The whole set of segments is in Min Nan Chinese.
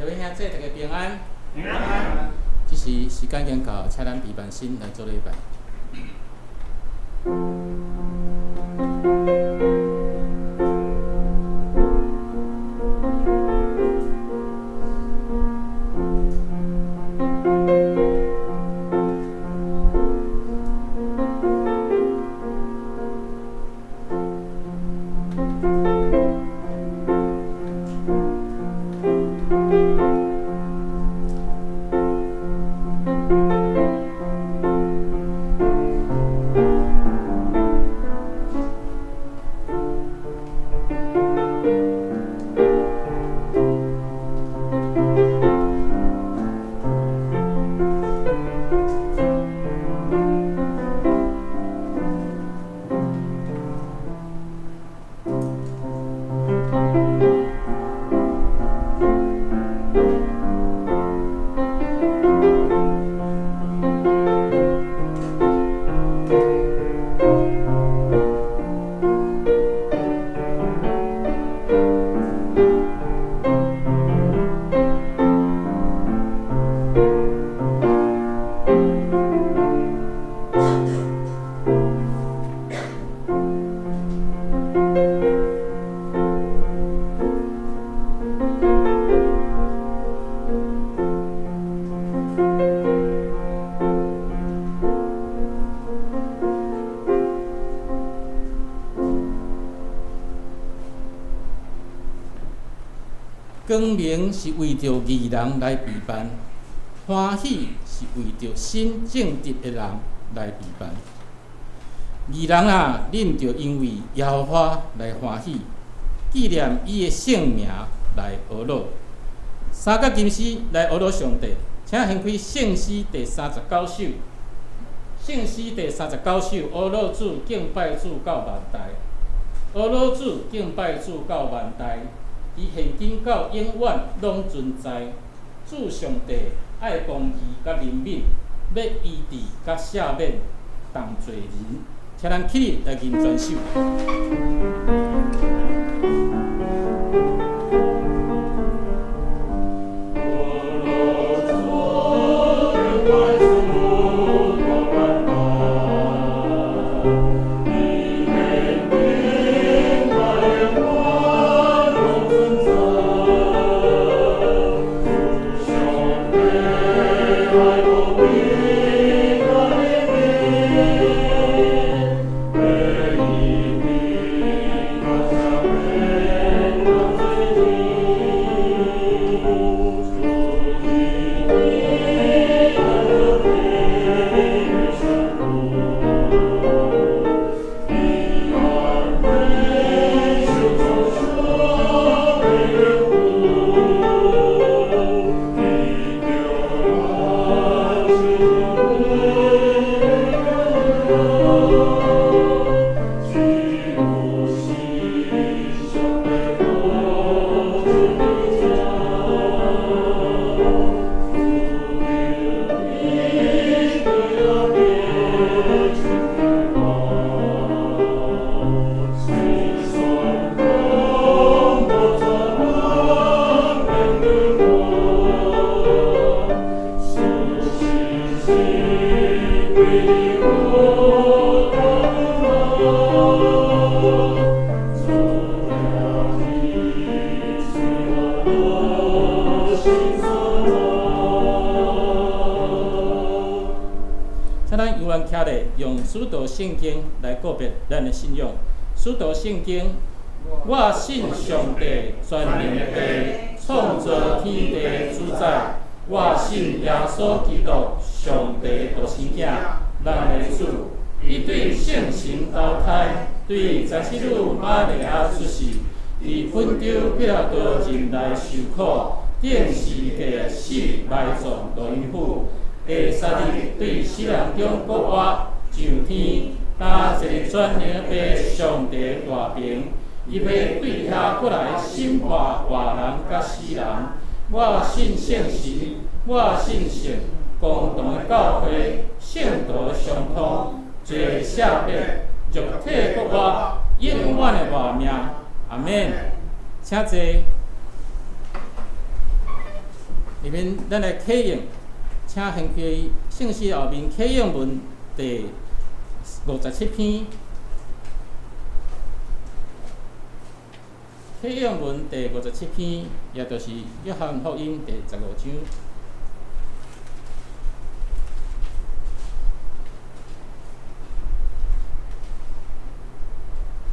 各位兄弟，大家平安。平安。這時時間已經到，請咱彼辦先來做禮拜。光明是為著義人來備辦，歡喜是為著心正直的人來備辦。義人啊，恁著因為耶和華來歡喜，紀念伊的聖名來呵咾。三角金詩來呵咾上帝，請掀開聖詩第39首。聖詩第三十九首，呵咾主，敬拜主到萬代。呵咾主，敬拜主到萬代。伊現今到永遠攏存在。主上帝愛公義佮憐憫，欲醫治佮赦免同罪人。請咱起立來吟全首。請咱猶原徛咧，用使徒聖經來告別咱的信仰。使徒聖經，我信上帝全能的父，創造天地主宰。我信耶穌基督，上帝獨生囝，咱的主。伊對聖神投胎，對十七女瑪利亞出世，佇本丟彼拉多忍耐受苦，釘十架死埋葬落陰府。第三日對死人中復活，上天，擔坐全能的父上帝大爿，伊欲對遐閣來審判活人佮死人。我信聖神，我信聖公同的教會，聖徒相通，罪赦免，肉體復活，永遠的活命。阿們。請坐。裡面咱來啟用，請掀開聖詩後面啟用文第57篇。啟用文第五十七篇，也就是約翰福音第15章。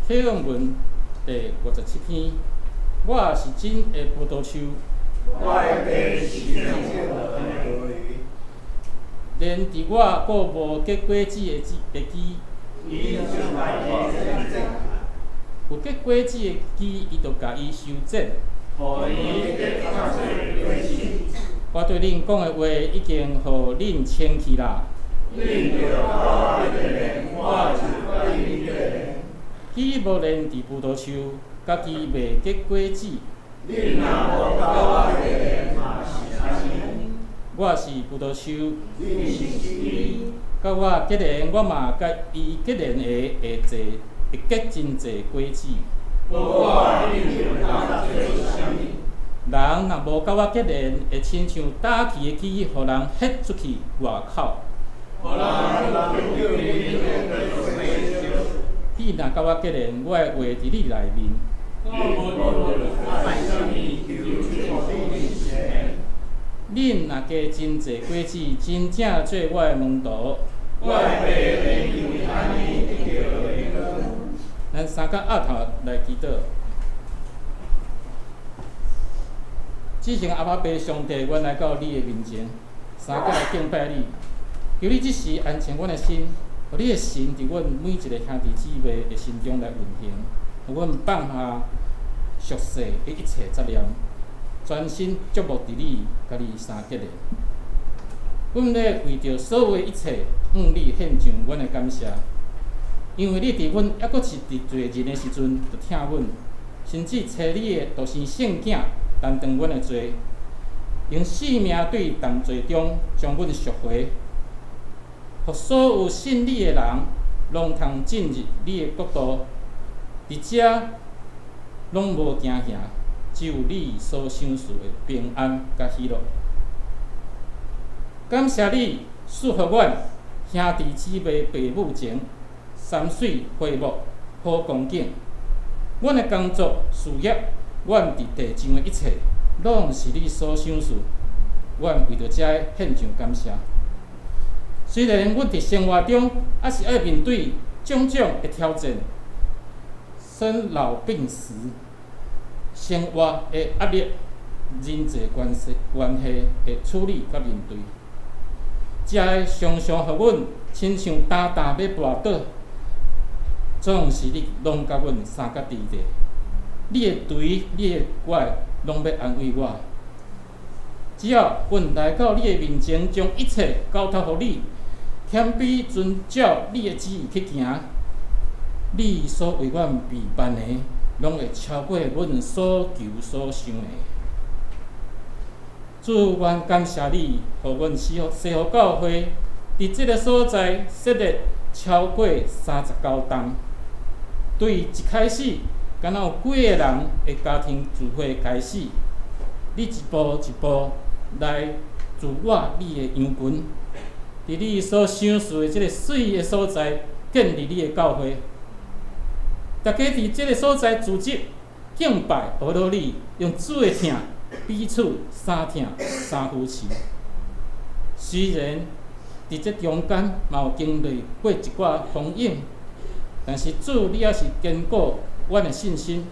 啟用文第五十七篇，我是真的葡萄樹。我的爸是種葡萄園。連佇我閣無結果子的枝的枝，伊就來剪。有結果子的枝，伊就共伊修剪。予伊結較濟果子。我對恁講的話已經予恁清氣啦。恁著佮我結連，我就佮恁結連。枝無連佇葡萄樹，家己袂結果子。恁若無佮我結連，嘛是按呢。我是葡萄樹，恁是枝。佮我結連，我嘛佮伊結連的，會濟會結真濟果子。無我，恁就袂當做啥物。人若無佮我結連，會親像焦去的枝，予人彼出去外口。予人你若佮我結連，我的話佇你內面。恁若結真濟果子，真正做我的門徒。咱三角壓頭來祈禱。至聖阿爸父上帝，阮來到你的面前，三角來敬拜你。求你這時安靜阮的心，予你的神佇阮每一个兄弟姊妹的心中來運行，予阮放下俗世的一切雜念，專心注目佇你，佮你相結連。阮欲為著所有的一切，向你獻上阮的感謝，因為你佇阮猶閣是佇罪人的時陣，就疼阮，甚至差你的獨生聖囝擔當阮的罪，用性命對重罪中將阮贖回，予所有信你的人，攏通進入你的國度。佇遮攏無驚嚇，只有你所賞賜的平安佮喜樂。感謝你賜予阮兄弟姊妹父母情，山水花木好光景。阮的工作事業，阮佇地上的一切，攏是你所賞賜。阮為著這獻上感謝。雖然阮佇生活中猶是愛面對種種的挑戰，生老病死、生活的壓力、人際關係關係的處理佮面對，這个常常予阮親像焦焦欲跋倒，總是你攏佮阮相佮佇咧。你的槌、你的拐，攏欲安慰我。只要阮來到你的面前，將一切交託予你，謙卑遵照你的旨意去行，你所為阮備辦的，攏會超過阮所求所想的。主，阮感謝你，予阮西湖教會佇這个所在設立超過39冬。對一開始，敢若有幾个人的家庭聚會開始，你一步一步來自我你的羊群，佇你所賞賜的這个媠的所在，建立你的教會。大家佇這个所在組織敬拜，學到你用主的疼彼此相疼相扶持。雖然佇這中間嘛有經歷過一寡風雨，但是主你猶是堅固阮的信心，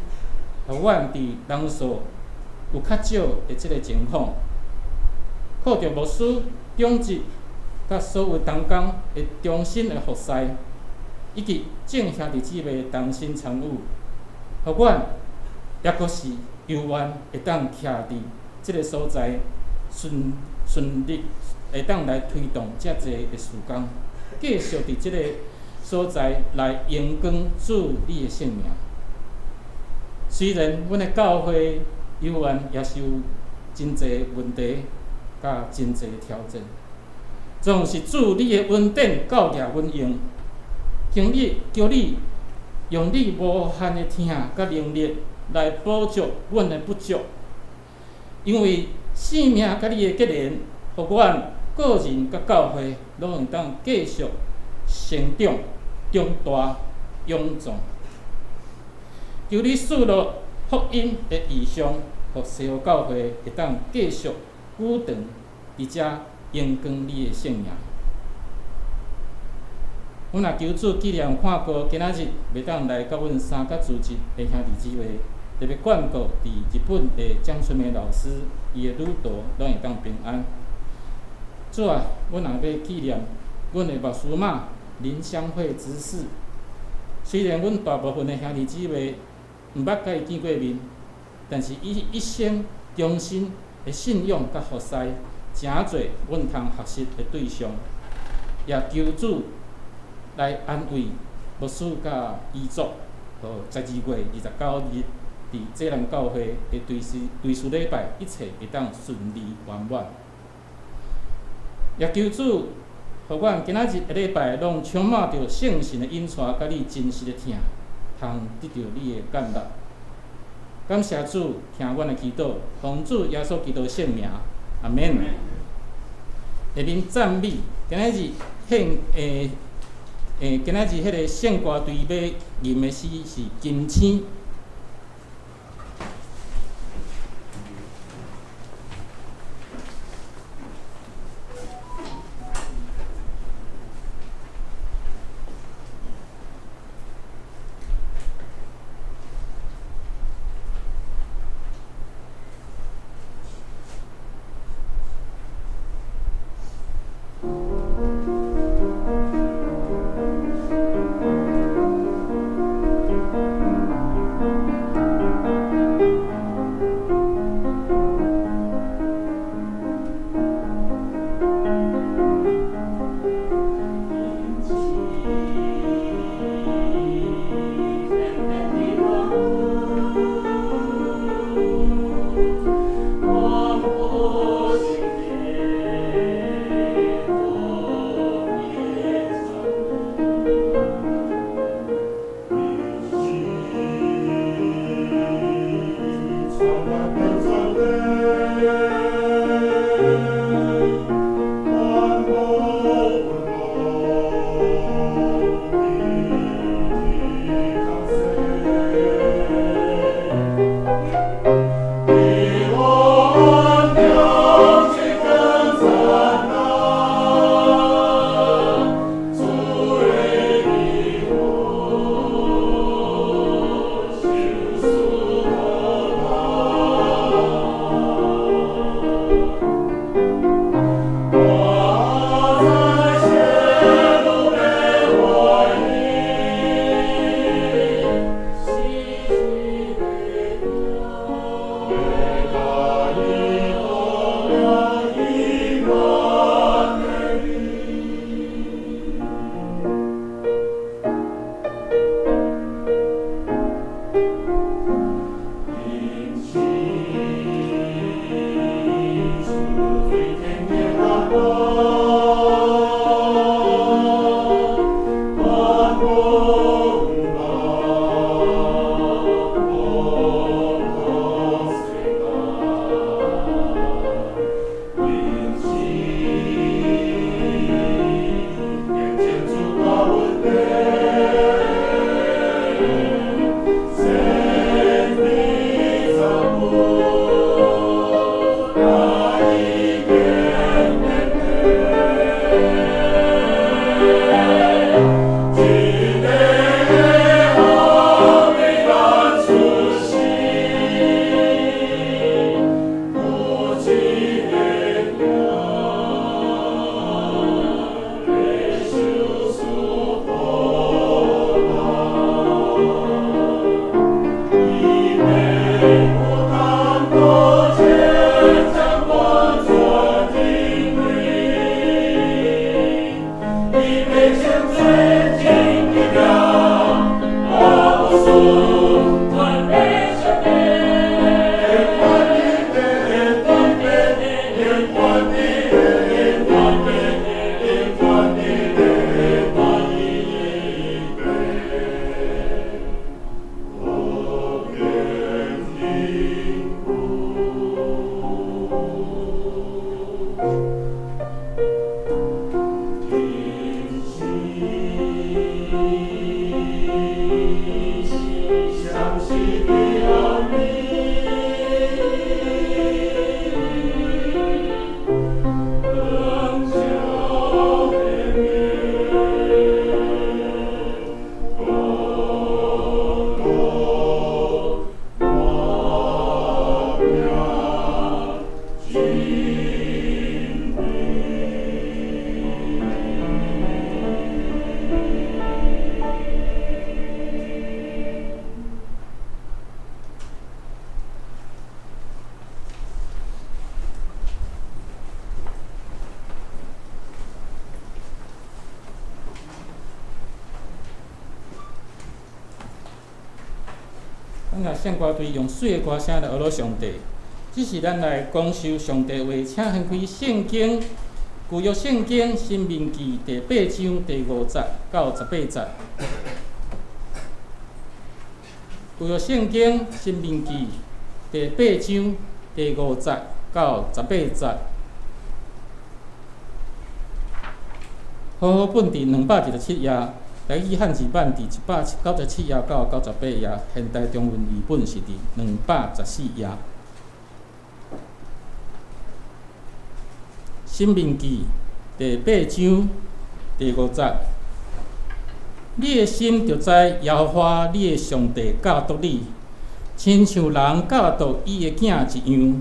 予阮佇人數有較少的這个情況，靠著牧師、長執佮所有同工的忠心的服侍，以及眾兄弟姊妹同心參與，予阮猶閣是猶原會當徛佇這个所在，順順利會當來推動遮濟的事工，繼續佇這个所在來榮光主你的聖名。雖然阮的教會猶原也是有真濟問題，佮真濟挑戰，總是主你的恩典夠掠阮用，求你求你用你無限的疼佮能力來補足阮的不足，因為生命佮你的結連，予阮個人佮教會攏會當繼續成長、長大、勇壯。求你賜落福音的異象，予西湖教會會當繼續久長佇遮榮光你的聖名。阮也求主紀念看顧今仔日袂當來佮阮三角組織的兄弟姊妹，特別眷顧佇日本的江春梅老師，伊的旅途攏會當平安。主啊，阮也欲紀念阮的牧師媽林香惠執事。雖然阮大部分的兄弟姊妹毋捌佮伊見過面，但是伊一生忠心的信仰佮服侍，誠濟阮通學習的對象。也求主來安慰牧師佮遺族，予12月29日佇濟南教會的追思禮拜，一切會當順利圓滿。也求主，予阮今仔日的禮拜攏充滿著聖神的引帶，佮你真實的疼，通得著你的感樂。感謝主，聽阮的祈禱，奉主耶穌基督聖名，阿們。下面讚美，今仔日獻今仔日彼个聖歌隊欲吟的詩是《金星》。咱來聖歌隊用媠的歌聲來呵咾上帝。這是咱來講授上帝話，請翻開聖經舊約聖經申命記第八章第五節到十八節。舊約聖經申命記第八章第五節到十八節。和合本佇227頁，台語漢字版佇197頁到98頁，現代中文譯本是佇214頁。申命記第八章第五節，你的心著知耶和華你的上帝教導你，親像人教導伊的囝一樣。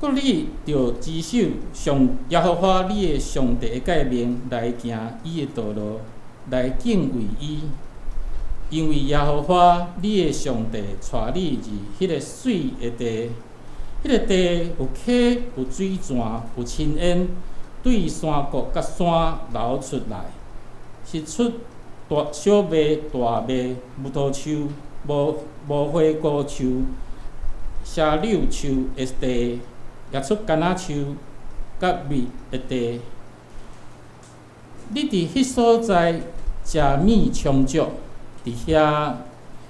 閣你著持守上耶和華你的上帝的誡命，來行伊的道路，來敬畏伊。因為耶和華你的上帝帶你入彼个媠的地，彼个地有溪、有水泉、有深淵，對山谷佮山流出來，是出大小麥、大麥、葡萄樹、無無花果樹、石榴樹的地。也出橄欖樹佮蜜的地，你佇彼所在食物充足，佇遐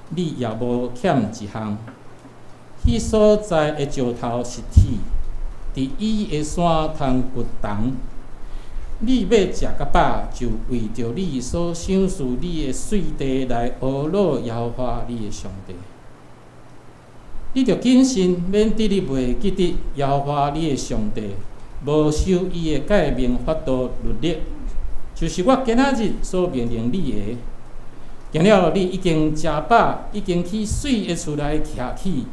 你也無欠一項。彼所在的石頭是鐵，佇伊的山通掘銅。你欲食較飽，就為著你所賞賜你的媠地來呵咾耶和華你的上帝。你著謹慎，免得你袂記得耶和華你的上帝，無守伊的誡命、法度、律例，就是我今仔日所命令你的。行了，你已經食飽，已經去媠的厝內徛起，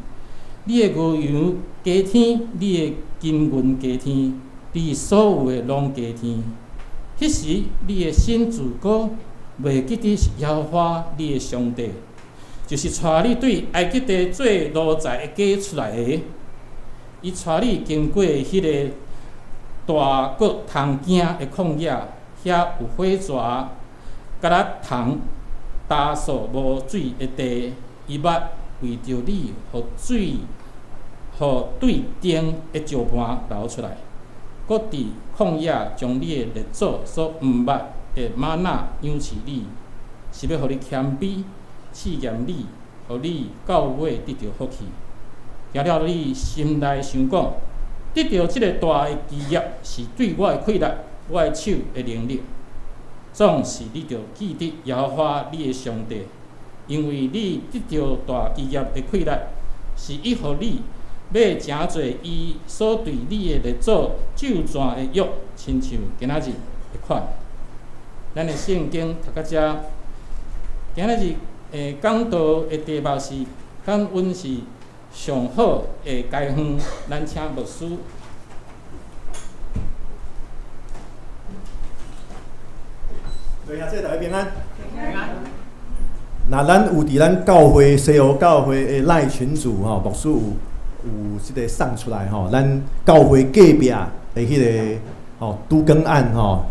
你的牛羊加添，你的金銀加添，你所有的攏加添。彼時，你的心自高，袂記得是耶和華你的上帝。就是帶你對埃及地做奴才的家出來的，伊帶你經過彼个大閣通行的曠野，遐有火蛇、橄欖蟲、焦燥無水的地，伊捌為著你，予水，予對頂的石盤流出來，閣佇曠野將你的列祖所毋捌的瑪納養飼你，是欲予你謙卑。試驗你，予你到尾得著福氣。行了，你心內想講，得著這个大的基業是對我的氣力、我的手的能力。總是你著記得耶和華你的上帝，因為你得著大基業的氣力，是伊予你欲成做伊所對你的列祖咒詛的約，親像今仔日的款。咱的聖經讀到遮，今仔日。講道的題目是感恩是上好的解方，咱請牧師。各位兄弟，大家平安。平安。那咱有佇咱教會西湖教會的賴群組吼，牧師有這个送出來吼，咱教會隔壁的彼个吼都更案吼，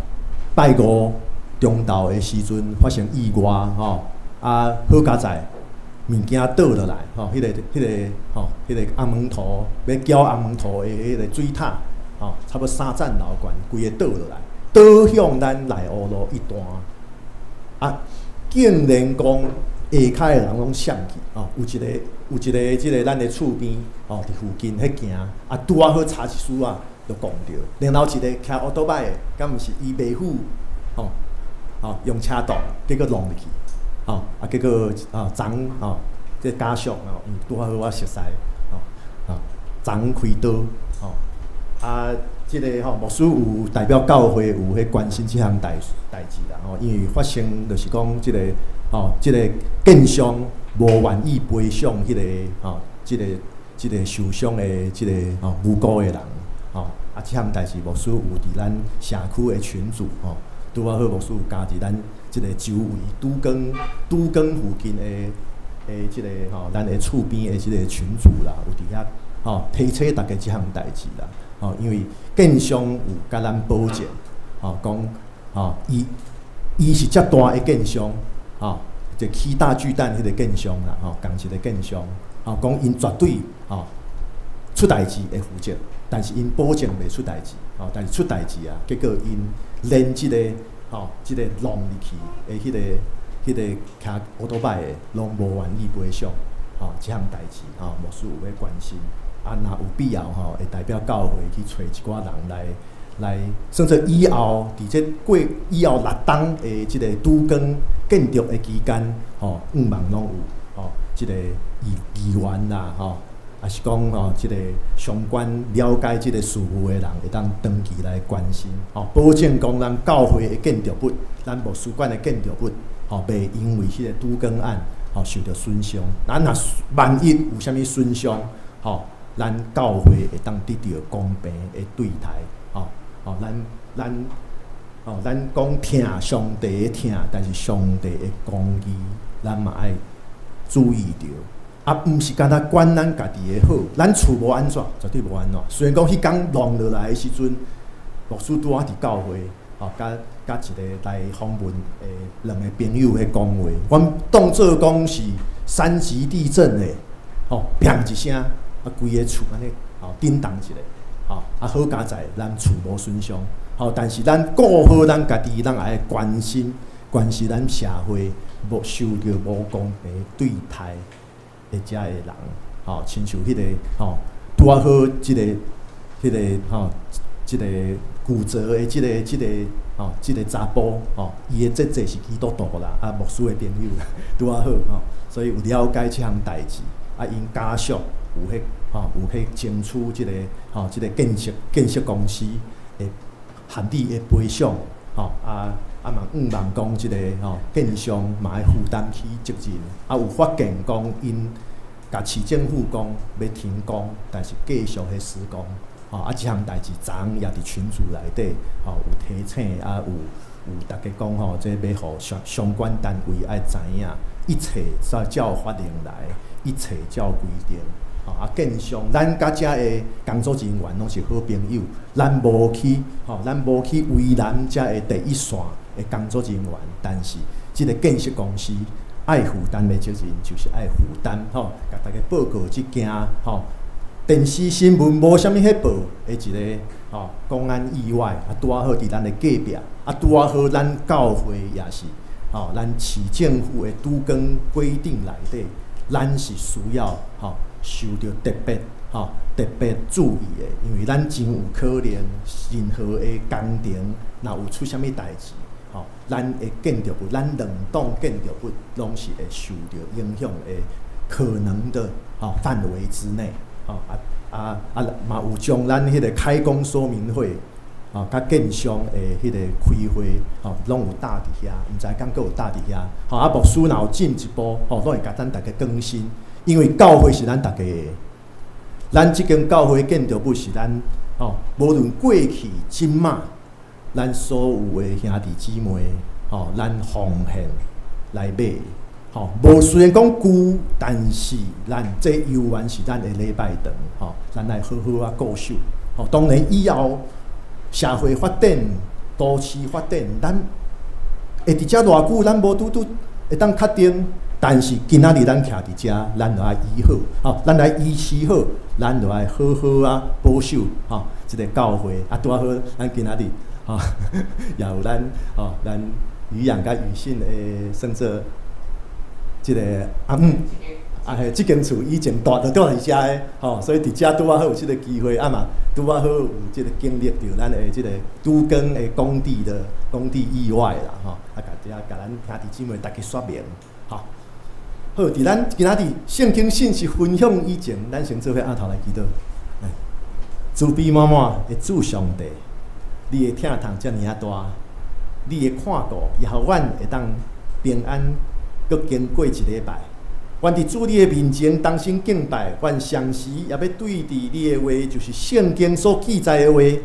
拜五中晝的時陣發生意外吼。啊，好佳哉，物件倒落來，吼，彼个吼，彼个紅毛塗欲澆紅毛塗的彼个水塔，吼，差不多三層樓懸，規个倒落來，倒向咱內湖路一段，啊，竟然講下跤的人攏閃去，吼，有一個這个咱的厝邊，吼，佇附近彼行，啊，拄仔好差一絲仔就摃著，然後一個騎烏托擺的，敢毋是伊袂赴，吼，吼，用車擋，結果弄入去。吼，啊，結果啊，昨吼，這家屬吼，因為拄仔好我熟似，吼，啊，昨開刀，吼，啊，這个吼，牧師有代表教會有彼關心這項代誌啦，吼，因為發生就是講這个吼，這个建商無願意賠償彼个吼，這个受傷的這个吼無辜的人，吼，啊，這項代誌牧師有佇咱社區的群組吼，拄仔好牧師有加佇咱。這个周圍都更附近的這个吼，咱的厝邊的這个群組啦，有佇遐吼提醒大家這項代誌啦，吼，因為建商有共咱保證，吼，講吼，伊是遮大的建商，吼，這起大巨蛋彼個建商啦，吼，仝一个建商，吼，講𪜶絕對吼出代誌會負責，但是𪜶保證袂出代誌，吼，但是出代誌啊，結果𪜶連這个吼，這个弄入去的彼个騎烏托擺的，攏無願意賠償，吼，這項代誌吼，牧師有欲關心，啊，若有必要吼，會代表教會去揣一寡人來，算做以後佇這過以後6冬的這个都更建築的期間，吼，向望攏有吼，這个議員啦，吼，抑是講吼，這個相關了解這个事務的人，會當長期來關心，吼，保證講咱教會的建築物，咱牧師館的建築物，吼，袂因為彼个都更案，吼，受著損傷。咱若萬一有啥物損傷，吼，咱教會會當得著公平的對待，吼，吼，咱講疼上帝的疼，但是上帝的公義，咱嘛愛注意著。啊，毋是干焦管咱家己的好，咱厝無按怎，絕對無按怎。雖然講彼工弄落來的時陣，牧師拄仔佇教會，吼，佮一个來訪問的兩个朋友彼講話，阮當做講是三級地震的，吼，砰一聲，啊，規个厝按呢，吼，震動一下，吼，啊，好佳哉咱厝無損傷，吼，但是咱顧好咱家己，咱也愛關心關心咱社會無受著無公平對待的遮的人，吼，親像彼个吼，拄仔好這个吼，這个骨折的這个吼，這个查埔吼，伊的姐姐是基督徒啦，啊，牧師的朋友拄仔好吼，所以有了解這項代誌，啊，𪜶家屬有彼吼，有去爭取這个吼，這个建設公司的合理的賠償，吼，啊啊嘛向望講這个吼，建商嘛愛負擔起責任，啊有發現講𪜶共市政府講欲停工，但是繼續彼施工，吼，啊，這項代誌昨昏也佇群組內底，吼，有提醒啊，有逐家講吼，這欲予相關單位愛知影，一切照法令來，一切照規定，吼，啊，建商，咱佮遮的工作人員攏是好朋友，咱無去，吼，咱無去為難遮的第一線的工作人員，但是這个建設公司愛負擔的責任就是愛負擔，吼，共大家報告這件，吼，電視新聞無啥物彼報的一个吼工安意外，啊，拄仔好佇咱的隔壁，啊，拄仔好咱教會也是，吼，咱市政府的都更規定內底，咱是需要吼受著特別吼特別注意的，因為咱真有可能任何的工程若有出啥物代誌，吼，咱的建築物，咱兩棟建築物攏是會受著影響的可能的吼範圍之內，吼啊啊啊嘛有將咱彼个開工說明會，吼，佮建商的彼个開會，吼，攏有貼佇遐，毋知敢閣有貼佇遐，吼啊牧師若有進一步，吼，攏會共咱逐家更新，因為教會是咱逐家的，咱這間教會建築物是咱，吼，無論過去、這馬，咱所有的兄弟姊妹，吼，咱奉獻來買，吼，無雖然講舊，但是咱這猶原是咱的禮拜堂，吼，咱愛好好仔顧守，吼，當然以後社會發展、都市發展，咱會佇遮偌久，咱無拄拄會當確定，但是今仔日咱徛佇遮，咱就愛醫好，吼，咱來維持好，咱就愛好好仔保守，吼，這个教會啊，拄仔好，咱今仔日，吼，也有咱，吼，咱漁養佮雨信的算做這个阿姆，啊嘿，這間厝以前蹛就蹛佇遮的，吼，所以佇遮拄仔好有這个機會，啊嘛拄仔好有這个經歷著咱的這个都更的工地意外啦，吼，啊，共遮共咱兄弟姊妹逐家說明，吼。好，佇咱今仔日聖經信息分享以前，咱先做伙阿頭來祈禱。慈悲滿滿的主上帝，你的疼痛遮爾仔大，你的看顧也予阮會當平安閣經過一禮拜。阮佇主你的面前同心敬拜，阮同時也欲對佇你的話，就是聖經所記載的話，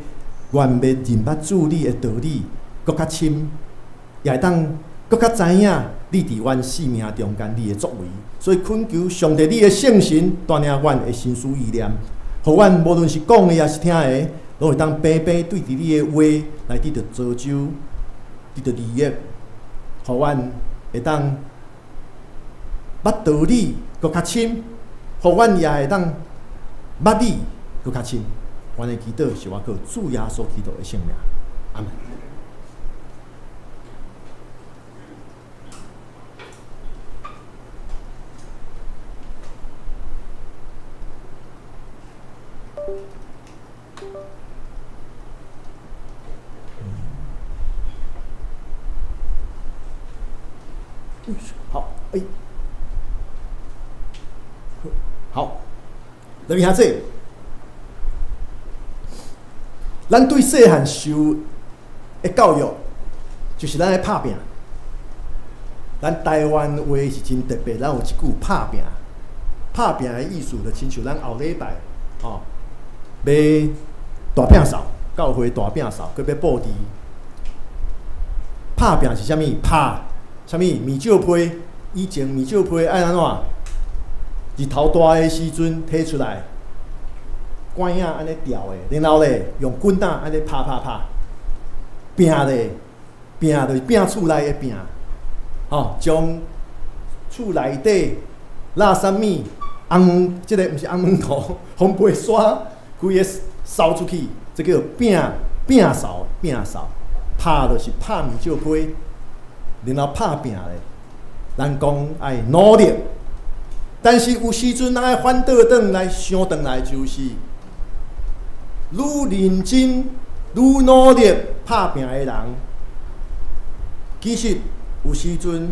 阮欲認捌主你的道理閣較深，也會當閣較知影你佇阮生命中間你的作為。所以懇求上帝你的聖神帶領阮的心思意念，予阮無論是講的抑是聽的，攏會當平平對佇你的話來得著造就，得著利益，予阮會當捌道理閣較深，予阮也會當捌你閣較深。阮的祈禱是倚靠主耶穌基督的聖名，阿門。好，欸，好，來邊下這，咱對細漢受的教育，就是咱愛拍拚。咱台灣話是真特別，咱有一句拍拚。拍拚的意思就親像咱後禮拜，吼，欲大摒掃，教會大摒掃，閣欲布置。拍拚是啥物？拍啥物？麵石批，以前麵石批愛按怎？日頭大的時陣提出來，管仔按呢吊的，然後咧用棍仔按呢拍拍拍，拚咧，拚就是拚厝內的拚，吼，將厝內底垃圾物、紅，這个毋是紅毛塗，紅白沙，規个掃出去，這叫拚拚掃拚掃，拍就是拍麵石批，然後拍拚咧，咱講愛努力，但是有時陣咱愛反倒轉來想轉來，就是愈認真、愈努力拍拚的人，其實有時陣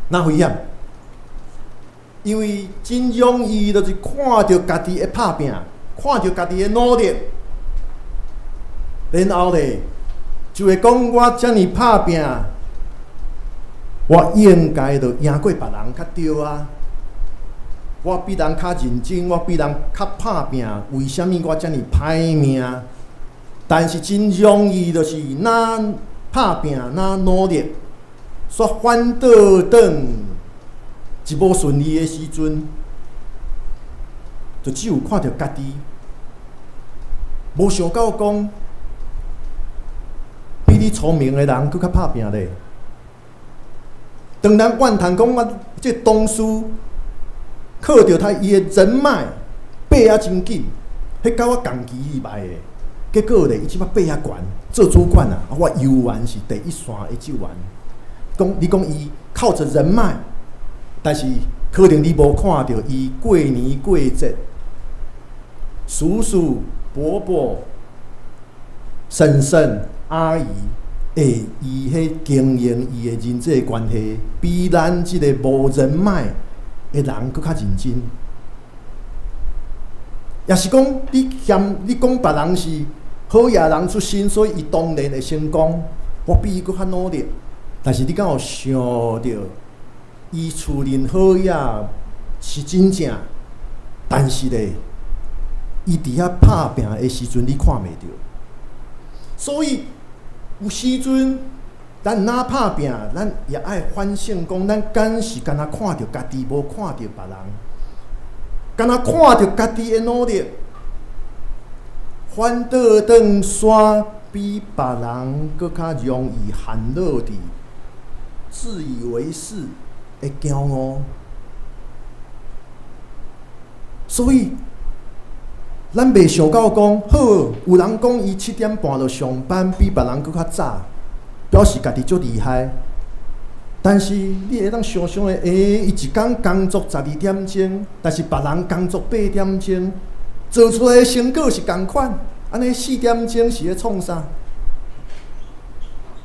若危險，因為真容易就是看著家己的拍拚，看著家己的努力，然後咧就會講我遮爾拍拚，我應該就贏過別人較對啊！我比人較認真，我比人較拍拚，為啥物我遮爾歹命？但是真容易就是若拍拚，若努力，煞反倒轉一無順利的時陣，就只有看著家己，無想到講比你聰明的人閣較拍拚咧。當咱怨嘆講我這同事靠著他伊的人脈爬啊真緊，彼佮我仝期以外的，結果咧伊這擺爬較懸，做主管啊，我猶原是第一線的職員。講你講伊靠著人脈，但是可能你無看著伊過年過節，叔叔、伯伯、嬸嬸、阿姨。欸，伊彼經營伊的人際關係，比咱這个無人脈的人閣較認真。也是講，你嫌你講別人是好野人出身，所以伊當然會成功。我比伊閣較努力，但是你敢有想著，伊厝裡好野是真正，但是咧，伊佇遐拍拚的時陣，你看袂著。所以。有時陣，咱若拍拚，咱也愛反省講，咱敢是干焦看著家己，無看著別人，干焦看著家己的努力，反倒轉煞比別人閣較容易陷落佇自以為是的驕傲。所以，咱袂想到講好，有人講伊7點半就上班，比別人閣較早，表示家己足厲害。但是你會當想像的，欸，伊一工工作12點鐘，但是別人工作8點鐘，做出來的成果是仝款。按呢4點鐘是咧創啥？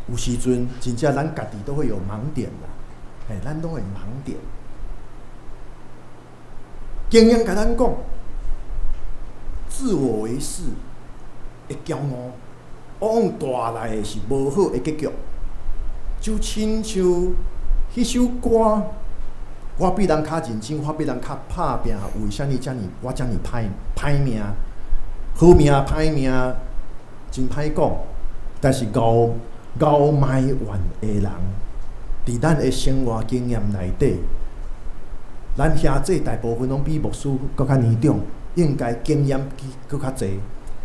有時陣真正咱家己都會有盲點啦，嘿，咱攏會盲點。經驗共咱講。自我為是的驕傲，往往帶來的是無好的結局。就親像彼首歌，我比人較認真，我比人較拍拚，為啥物遮爾我遮爾歹歹命？好命歹命真歹講，但是𠢕𠢕埋怨的人，佇咱的生活經驗內底，咱兄弟大部分攏比牧師閣較年長。應該經驗閣較濟，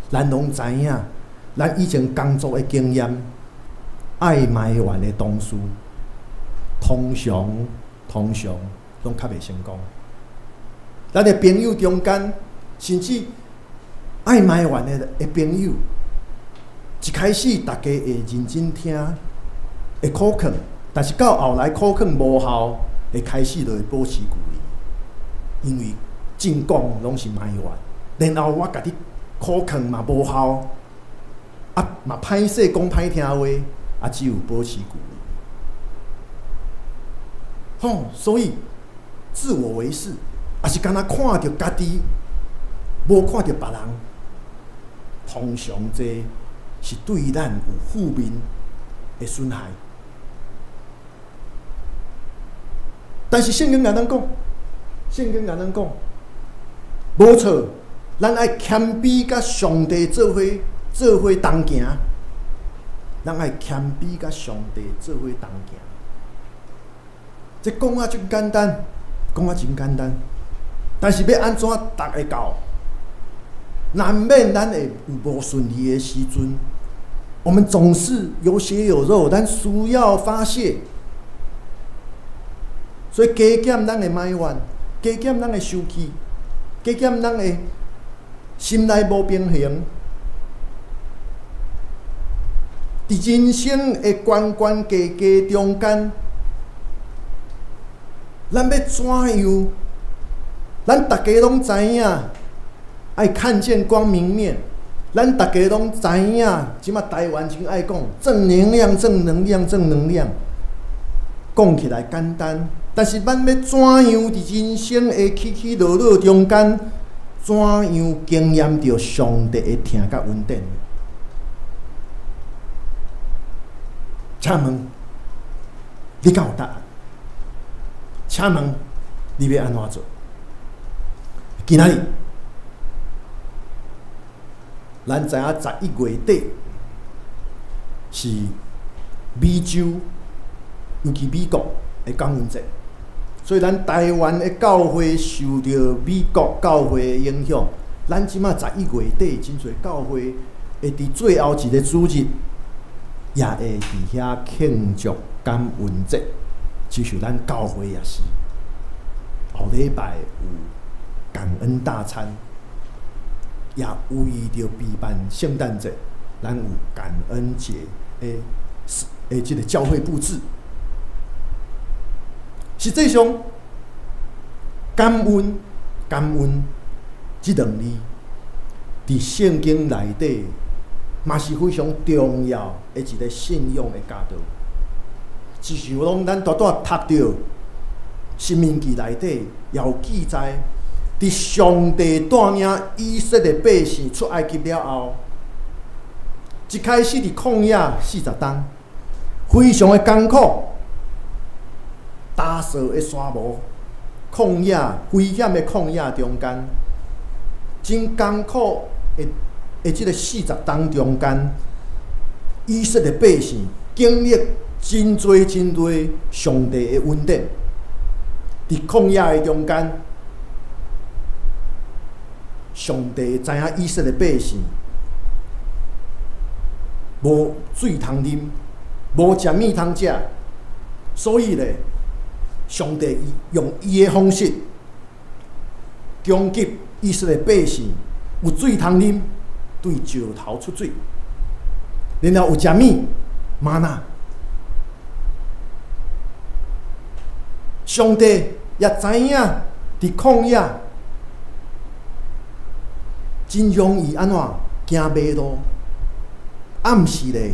咱攏知影，咱以前工作的經驗，愛埋怨的同事，通常通常攏較袂成功。咱的朋友中間，甚至愛埋怨的朋友，一開始大家會認真聽，會苦勸，但是到後來苦勸無效，會開始就會保持距離，因為淨講攏是埋怨，然後我共你苦勸嘛無效，啊嘛歹勢講歹聽話，啊只有保持距離。吼，所以自我為是，也是干焦看著家己，無看著別人。通常這是對咱有負面的損害。但是聖經共咱講，聖經共咱講，無錯，咱愛謙卑佮上帝做伙做伙同行，咱愛謙卑佮上帝做伙同行。這講啊真簡單，講啊真簡單，但是欲按怎達會到？難免咱會有無順利的時陣。我們總是有血有肉，咱需要發洩，所以加減咱會埋怨，加減咱會生氣，加減咱會心內無平衡。佇人生的懸懸低低中間，咱欲怎樣？咱逐家攏知影，愛看見光明面。咱逐家攏知影，這馬台灣真愛講正能量、正能量、正能量。講起來簡單，但是咱欲怎樣佇人生的起起落落中間，怎樣經驗著上帝的疼佮恩典？請問你敢有答案？請問你欲按怎做？今仔日，咱知影11月底是美洲，尤其美國的感恩節，所以咱台灣的教會受著美國教會的影響，咱這馬11月底真濟教會會佇最後一个主日，也會佇遐慶祝感恩節。其實咱教會也是，後禮拜有感恩大餐，也為著備辦聖誕節，咱有感恩節的的這个教會布置。實際上，感恩、感恩這兩字，佇聖經內底嘛是非常重要的一个信仰的教導。就像講，咱拄拄讀著《申命記》內底也有記載，佇上帝帶領以色列百姓出埃及了後，一開始佇曠野四十冬，非常的艱苦，焦燥的沙漠，曠野危險的曠野中間，真艱苦的的這个四十冬中間，以色列百姓經歷真濟真濟上帝的恩典，佇曠野的中間，上帝知影以色列百姓無水通啉，無食物通食，所以咧，上帝用伊的方式供給以色列百姓有水通啉，對石頭出水，然後有食物，嗎哪。上帝也知影佇曠野真容易按怎驚迷路，暗時咧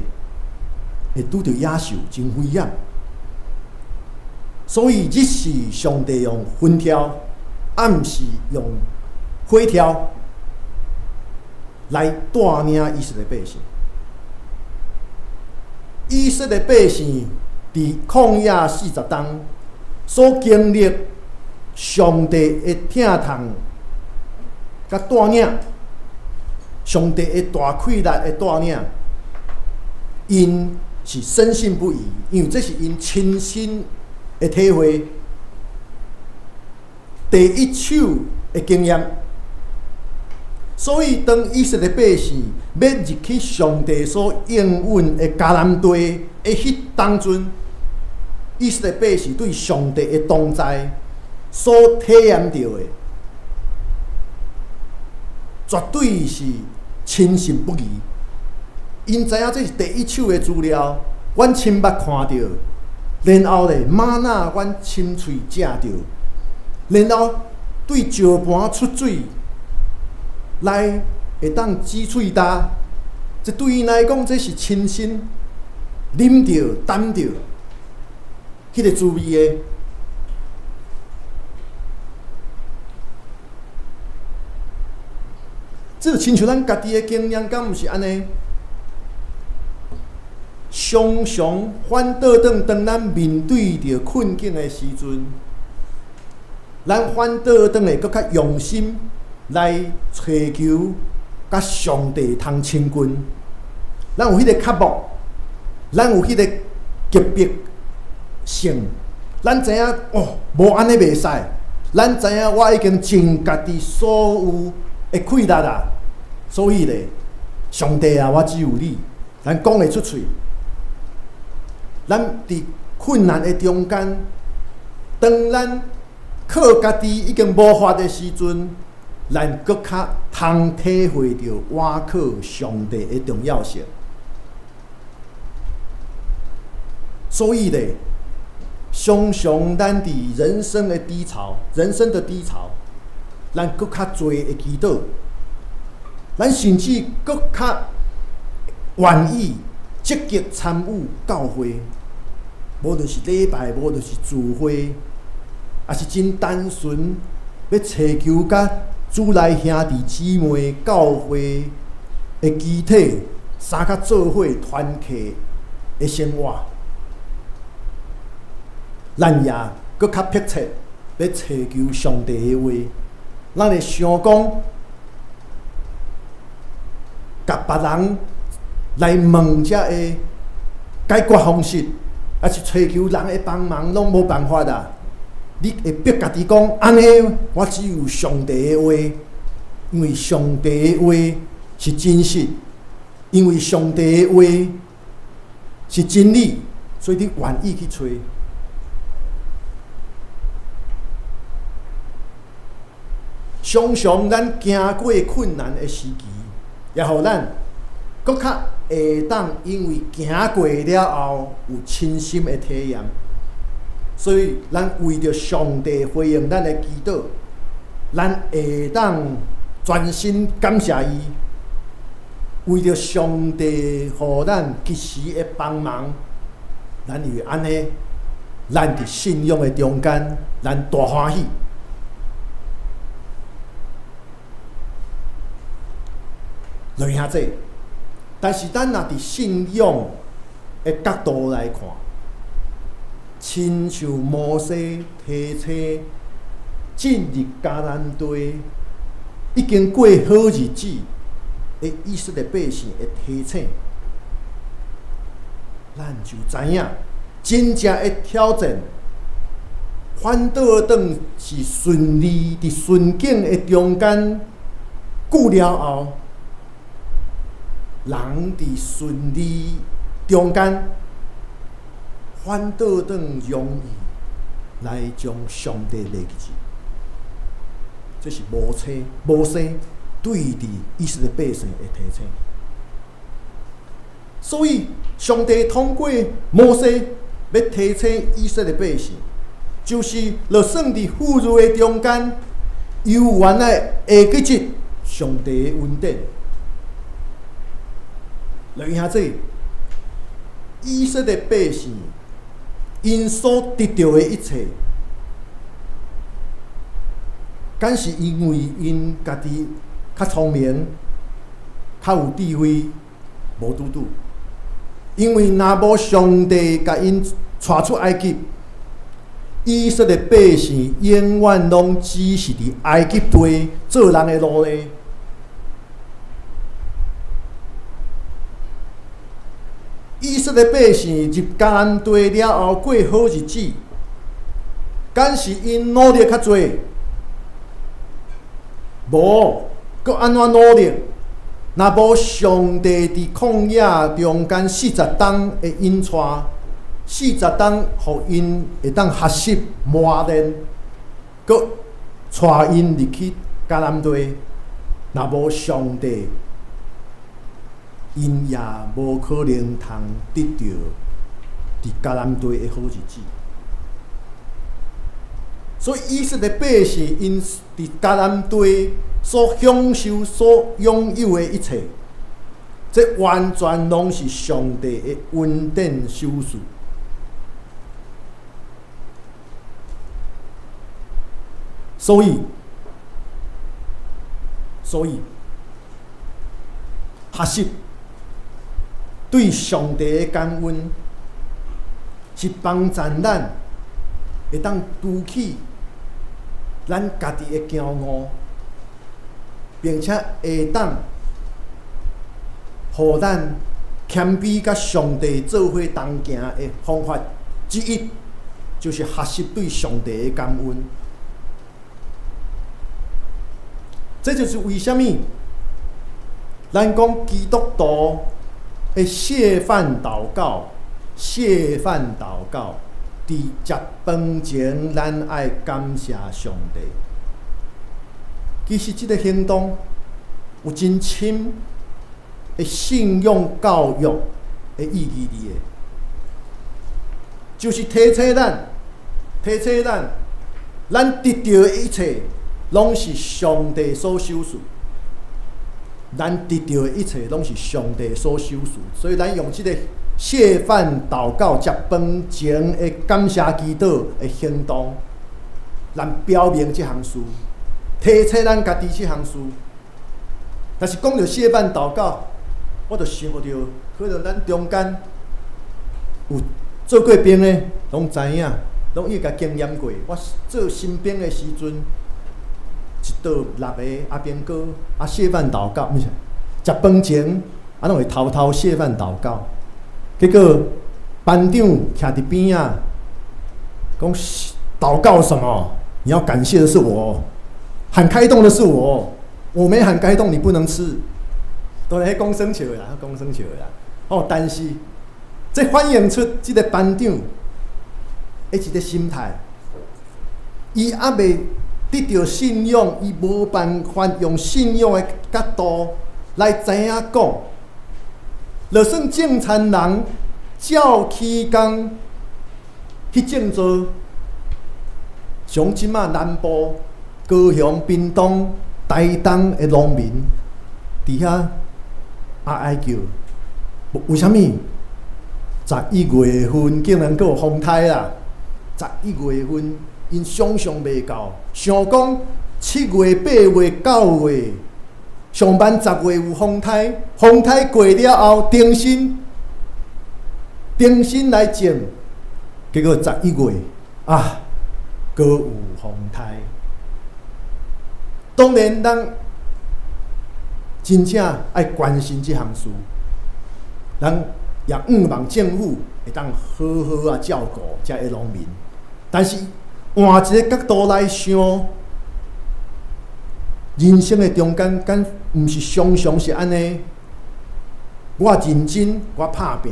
會拄著野獸，真危險。所以日時上帝用雲柱，暗時用火柱來帶領以色列百姓。以色列百姓佇曠野四十冬所經歷上帝的疼痛佮帶領，上帝的大氣力的帶領，𪜶是深信不疑，因為這是𪜶親身的體會，第一手的經驗。所以，當以色列百姓欲入去上帝所應允的迦南地的彼當陣，以色列百姓對上帝的同在所體驗著的，絕對是深信不疑。𪜶知影這是第一手的資料，阮親目看著，然後咧瑪納阮親喙食著，然後對石盤出水來會當止喙焦，這對𪜶來講，這是親身啉著、擔著彼個滋味的。這就親像咱家己的經驗，敢毋是按呢？常常反倒轉，當咱面對著困境的時陣，咱反倒轉會閣較用心來揣求，佮上帝通親近。咱有彼個渴慕，咱有彼個急迫性，咱知影哦，無按呢袂使。咱知影我已經盡家己所有的氣力啦，所以咧，上帝啊，我只有你，咱講會出喙。咱佇困難的中間，當咱靠家己已經無法的時陣，咱閣較通體會著倚靠上帝的重要性。所以咧，常常咱佇人生的低潮，人生的低潮，咱閣較濟會祈禱，咱甚至閣較願意積極參與教會，無論是禮拜，無論是聚會，抑是真單純欲揣求佮主內兄弟姊妹教會的肢體相佮做伙團契的生活，咱也閣較迫切欲揣求上帝的話，咱會想講，共別人來問這个解決方式，抑是揣求人的幫忙，攏無辦法啦。你會逼家己講，按呢，我只有上帝的話，因為上帝的話是真實，因為上帝的話是真理，所以你願意去揣。常常咱行過困難的時期，也予咱閣較會當因為行過了後有親身的體驗，所以咱為著上帝回應咱的祈禱，咱會當專心感謝伊。為著上帝予咱及時的幫忙，咱因為按呢，咱佇信仰的中間，咱大歡喜。來兄弟，但是咱若佇信仰的角度來看，親像摩西提醒進入迦南地已經過好日子的以色列百姓的提醒，咱就知影真正的挑戰，反倒轉是順利佇順境的中間久了後。人佇順利中間，反倒轉容易來將上帝袂記住。這是摩西對佇以色列百姓的提醒。所以，上帝通過摩西欲提醒以色列百姓，就是就算佇富裕的中間，猶原愛會記得上帝的恩典。來兄弟，以色列百姓𪜶所得著的一切，敢是因為𪜶家己較聰明、較有智慧？無拄拄。因為若無上帝共𪜶帶出埃及，以色列百姓永遠攏只是佇埃及地做人的奴隸。以色列百姓入迦南地了後過好日子，敢是𪜶努力較濟？無，閣按怎努力？若無上帝佇曠野中間40冬的引帶， 40冬，予𪜶會當學習磨練，閣帶𪜶入去迦南地。若無上帝，𪜶也無可能通得著佇迦南地的好日子。所以以色列百姓，𪜶佇迦南地所享受、所擁有的一切，這完全攏是上帝的恩典賞賜。所以，學習對上帝的感恩，是幫助咱會當除去咱家己的驕傲，並且會當予咱謙卑佮上帝做伙同行的方法之一，就是學習對上帝的感恩。這就是為啥物咱講基督徒的謝飯禱告，謝飯禱告，佇食飯前，咱愛感謝上帝。其實這个行動有真深的信仰教育的意義佇的，就是提醒咱，提醒咱，咱得著的一切，攏是上帝所賞賜。咱得著的一切攏是上帝所賞賜，所以咱用這个謝飯禱告、食飯前的感謝祈禱的行動，來表明這項事，提醒咱家己這項事。但是講著謝飯禱告，我就想著，可能咱中間有做過兵的，攏知影，攏應該經驗過。我做新兵的時陣，一桌六个阿兵哥，啊，謝飯禱告，毋是食飯前，啊，攏會偷偷謝飯禱告。結果班長徛佇邊仔，講禱告什麼？你要感謝的是我，喊開動的是我，我沒喊開動，你不能吃。當然彼講耍笑的啦，講耍笑的啦。哦，但是這反映出這个班長的一个心態，伊猶未得著信仰，伊無辦法用信仰的角度來知影講，就算種田人照起工去種稻，像這馬南部高雄、屏東、台東的農民，佇遐哀哀叫，為啥物？11月份竟然閣有風颱啦！十一月份，𪜶想象袂到，想講7月、8月、9月，上晚10月有風颱，風颱過了後，重新重新來種，結果十一月啊，閣有風颱。當然，咱真正愛關心這項事，咱也向望政府會當好好啊照顧遮个農民。但是換一个角度來想，人生的中間，敢毋是常常是按呢？我認真，我拍拚，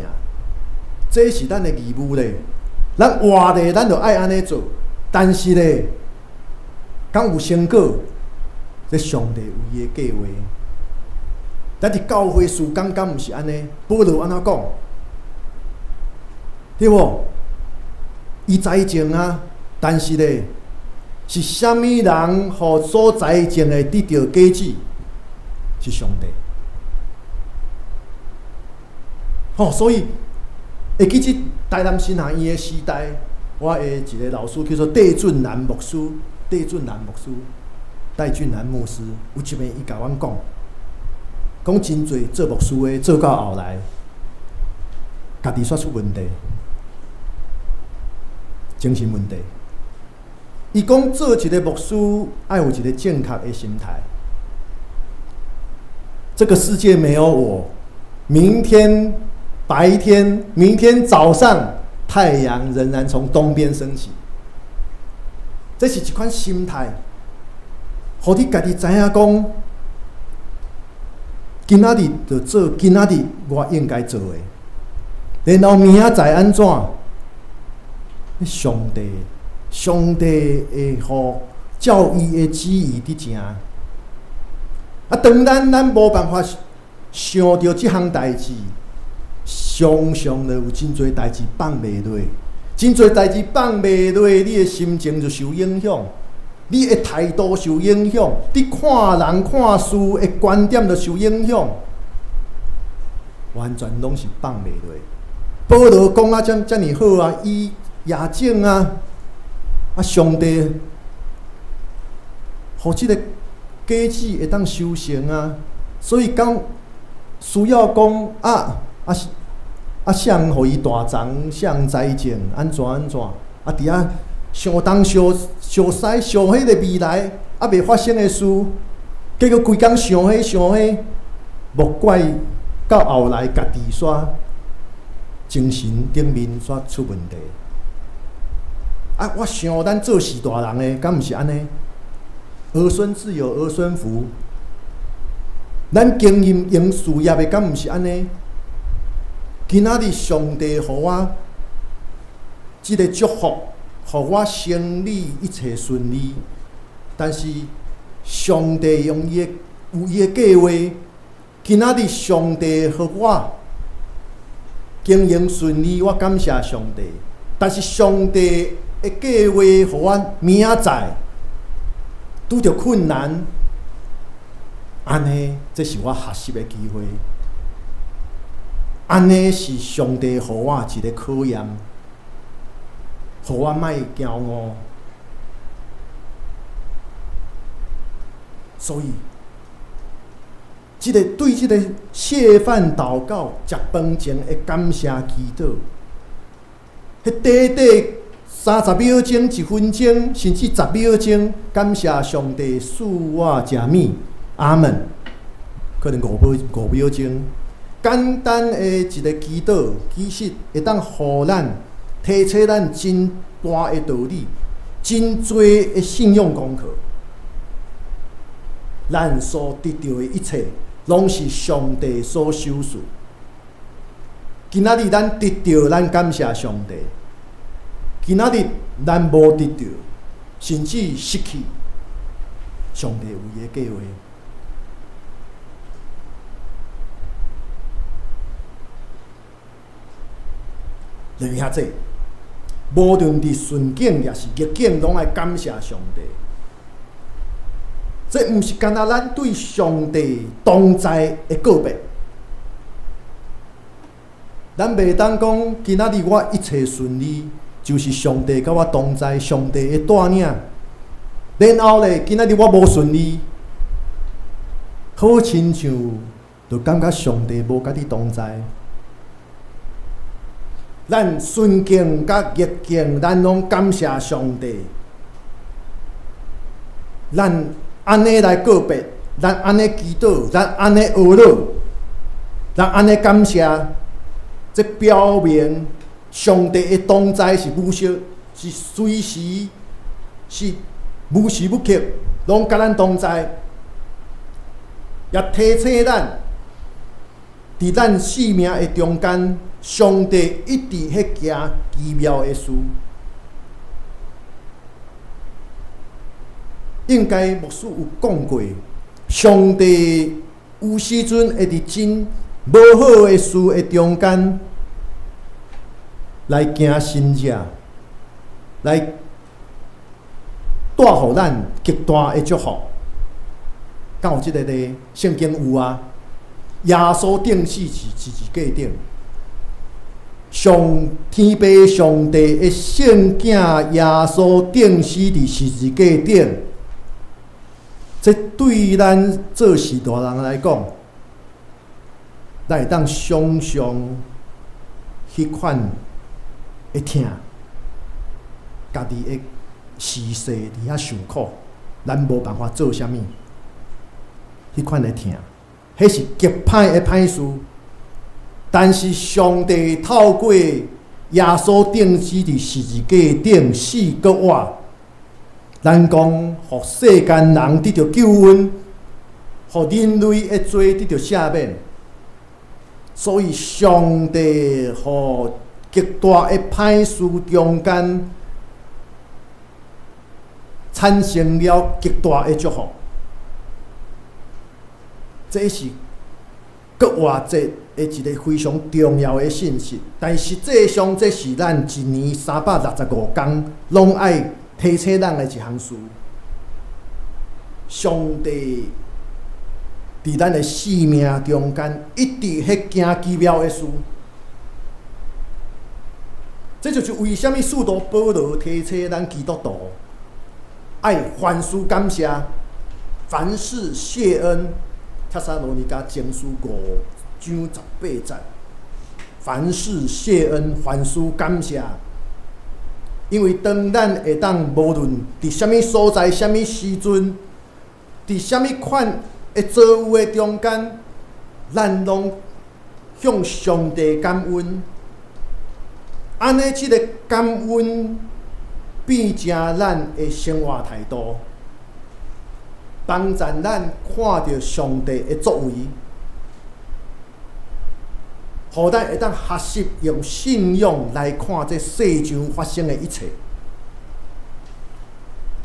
這是咱的義務咧。咱活咧，咱就愛按呢做。但是咧，敢有成果？這上帝有伊的計劃。咱佇教會事工，敢毋是按呢？保羅按怎講？對無？伊栽種啊，但是咧，是啥物人予所栽種的得著果子？是上帝。吼，所以會記這台南神學院的時代，我的一个老師叫做戴俊南牧師，戴俊南牧師，戴俊南牧師，有一暝伊共阮講，講真濟做牧師的做到後來，家己煞出問題，精神問題。伊講做一个牧師，愛有一个正確的心態。這個世界沒有我，明天白天，明天早上，太陽仍然從東邊升起。這是一款心態，予你家己知影講，今仔日就做今仔日我應該做的，然後明仔載按怎，上帝，上帝會予照伊的旨意佇行。啊，當咱無辦法想著這項代誌，常常就有真濟代誌放袂落，真濟代誌放袂落，你的心情就受影響，你的態度受影響，你看人看事的觀點就受影響，完全攏是放袂落。保羅講啊，遮爾好啊，伊也種啊，啊，上帝予這個果子會當收成啊，所以講需要講啊啊啊，啥人予伊大欉，啥人栽種，按怎按怎，啊，佇遐想東想想西，想彼個未來猶未發生的事，結果規工想彼想彼，莫怪到後來家己煞精神頂面煞出問題。啊，我想咱做序大人的，敢毋是按呢？兒孫自有兒孫福。咱經營營事業的，敢毋是按呢？今仔日上帝予我這個祝福，予我生理一切順利。但是上帝用伊的有伊的計劃，今仔日上帝予我經營順利，我感謝上帝。但是上帝的計劃予我明仔載拄著困難，按呢，這是我學習的機會。按呢是上帝予我一個考驗，予我莫驕傲。所以，這個對這個謝飯禱告、食飯前的感謝祈禱，彼短短30秒鐘、1分鐘，甚至10秒鐘，感謝上帝賜我食物，阿門。可能5秒鐘，簡單的一個祈禱，其實會當予咱提醒咱真大的道理，真濟的信仰功課。咱所得著的一切，攏是上帝所賞賜。今仔日咱得著，咱感謝上帝。今仔日咱無得著，甚至失去，上帝有伊的計劃。弟兄姊妹，無論佇順境抑是逆境，攏愛感謝上帝。這毋是干焦咱對上帝同在的告別。咱袂當講今仔日我一切順利，就是上帝佮我同在，上帝的帶領。然後咧，今仔日我無順利，好親像就感覺上帝無佮你同在。咱順境佮逆境，咱攏感謝上帝。咱按呢來告別，咱按呢祈禱，咱按呢哀禱，咱按呢感謝，這表明上帝的同在是無時，是隨時，是無時無刻攏佮咱同在，也提醒咱，佇咱生命的中間，上帝一直彼行奇妙的事。應該牧師有講過，上帝有時陣會佇真無好的事的中間來行神蹟，來帶予咱極大的祝福。敢有這個例？聖經有啊，耶穌釘死佇十字架頂，上天父上帝的聖囝耶穌釘死佇十字架頂。這對咱做序大人來講，咱會當想像彼款的疼，家己的時勢佇遐受苦，咱無辦法做啥物，彼款的疼，彼是極歹的歹事。但是上帝透過耶穌釘死佇十字架頂死閣活。咱講，予世間人得著救恩，予人類的罪得著赦免。所以，上帝予極大的歹事中間，產生了極大的祝福。這是復活節的一個非常重要的信息，但實際上這是咱一年365工攏愛提醒咱的一項事。上帝佇咱的生命中間一直彼行奇妙的事，這就是為啥物使徒保羅提醒咱基督徒愛凡事感謝，凡事謝恩。帖撒羅尼迦前書5章18節，凡事謝恩，凡事感謝，因為當咱會當無論佇啥物所在、啥物時陣，佇啥物款的遭遇的中間，咱攏向上帝感恩。按呢，這个感恩變成咱的生活態度，幫助咱看著上帝的作為，予咱會當學習用信仰來看這世上發生的一切，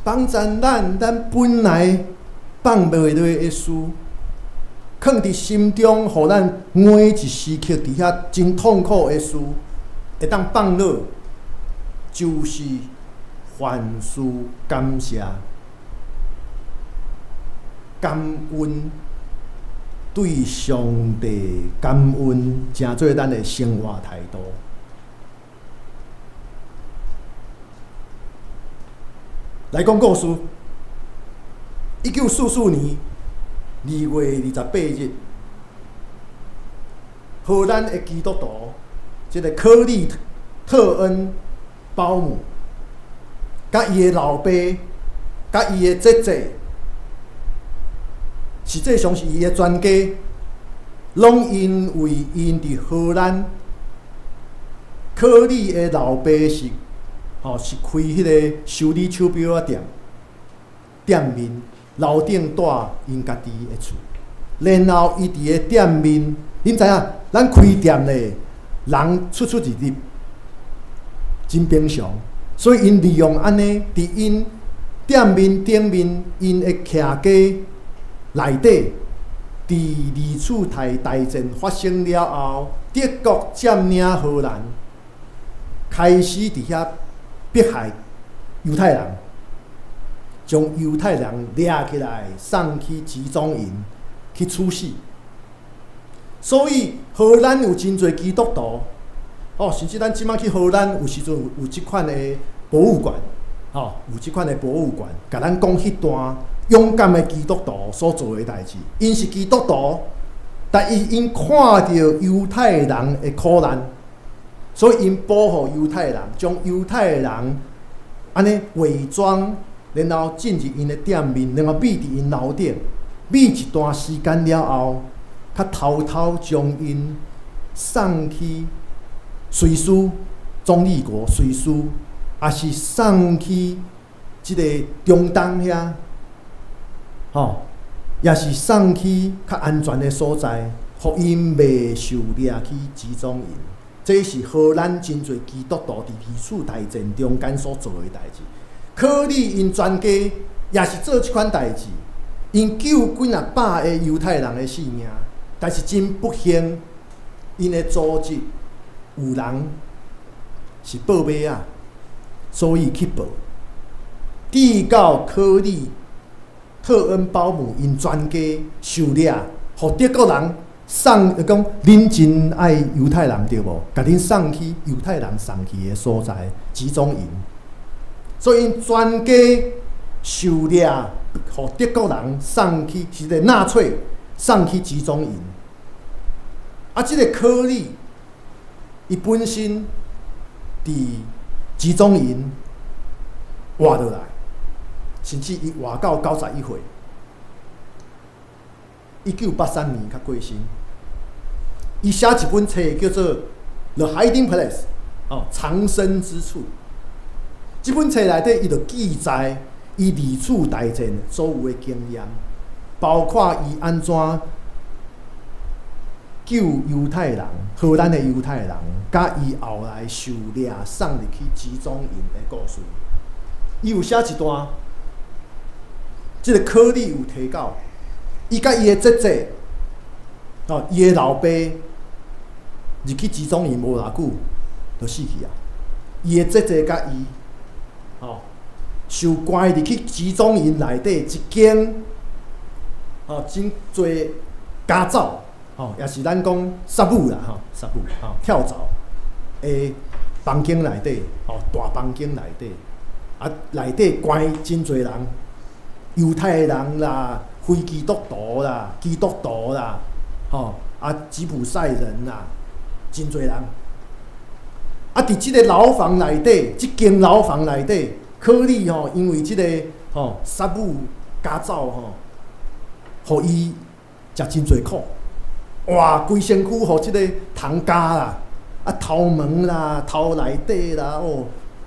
幫助咱咱本來放袂落的事，囥佇心中，予咱每一時刻佇遐真痛苦的事，會當放落，就是凡事感謝、感恩，對上帝感恩，成做咱的生活態度。來講故事，1944年2月28日，荷蘭的基督徒，這个柯利特恩保姆，佮伊的老爸，佮伊的姐姐，實際上是伊的全家，攏因為𪜶佇荷蘭，柯利的老爸是，是開彼个修理手錶仔店，店面樓頂住𪜶家己的厝，然後伊佇个店面，恁知影，咱開店咧，人出出入入，真平常，所以𪜶利用按呢，佇𪜶店面頂面，𪜶的徛家內底，佇二次大戰發生了後，德國佔領荷蘭，開始佇遐迫害猶太人，將猶太人掠起來送去集中營去處死。所以荷蘭有真濟基督徒，甚至咱這擺去荷蘭，有時陣有這款的博物館，有這款的博物館，共咱講彼段勇敢的基督徒所做的代誌。𪜶是基督徒，但伊𪜶看著猶太人的苦難，所以𪜶保護猶太人，將猶太人按呢偽裝，然後進入𪜶的店面，然後秘佇𪜶樓頂，秘一段時間了後，較偷偷將𪜶送去瑞士中立國瑞士，抑是送去這個中東遐，也是送去較安全的所在，予𪜶袂受掠去集中營。這是荷蘭真濟基督徒佇二次大戰中間所做的代誌。柯利𪜶全家也是做這款代誌，𪜶救幾若百个猶太人的性命，但是真不幸，𪜶的組織有人是報尾仔，所以去報，直到柯利特恩保姆𪜶全家受掠，予德國人送，講恁真愛猶太人對無？共恁送去猶太人送去的所在集中營，所以𪜶全家受掠，予德國人送去，是個納粹送去集中營。啊，這个柯利，伊本身佇集中營活落來，甚至伊活到91歲。1983年才過身。伊寫一本冊叫做《The Hiding Place》，藏身之處。這本冊內底，伊就記載伊二次大戰所有的經驗，包括伊按怎救猶太人，荷蘭的猶太人，佮伊後來受掠送入去集中營的故事。伊有寫一段，這个柯利有提到，伊佮伊的姐姐，哦，伊的老爸入去集中營無偌久，就死去啊。伊的姐姐佮伊，哦，受關入去集中營內底一間，哦，真濟家走，吼，也是咱講殺母啦，吼，殺母，吼，跳蚤的房間內底，吼，大房間內底，啊，內底關真濟人，猶太人啦，非基督徒啦，基督徒啦，吼，啊，吉普賽人啦，真濟人。啊，佇這个牢房內底，這間牢房內底，柯利吼，因為這个吼殺母家走吼，予伊食真濟苦。哇！規身軀予這个蟲咬啦，啊頭毛啦、頭內底啦，哦，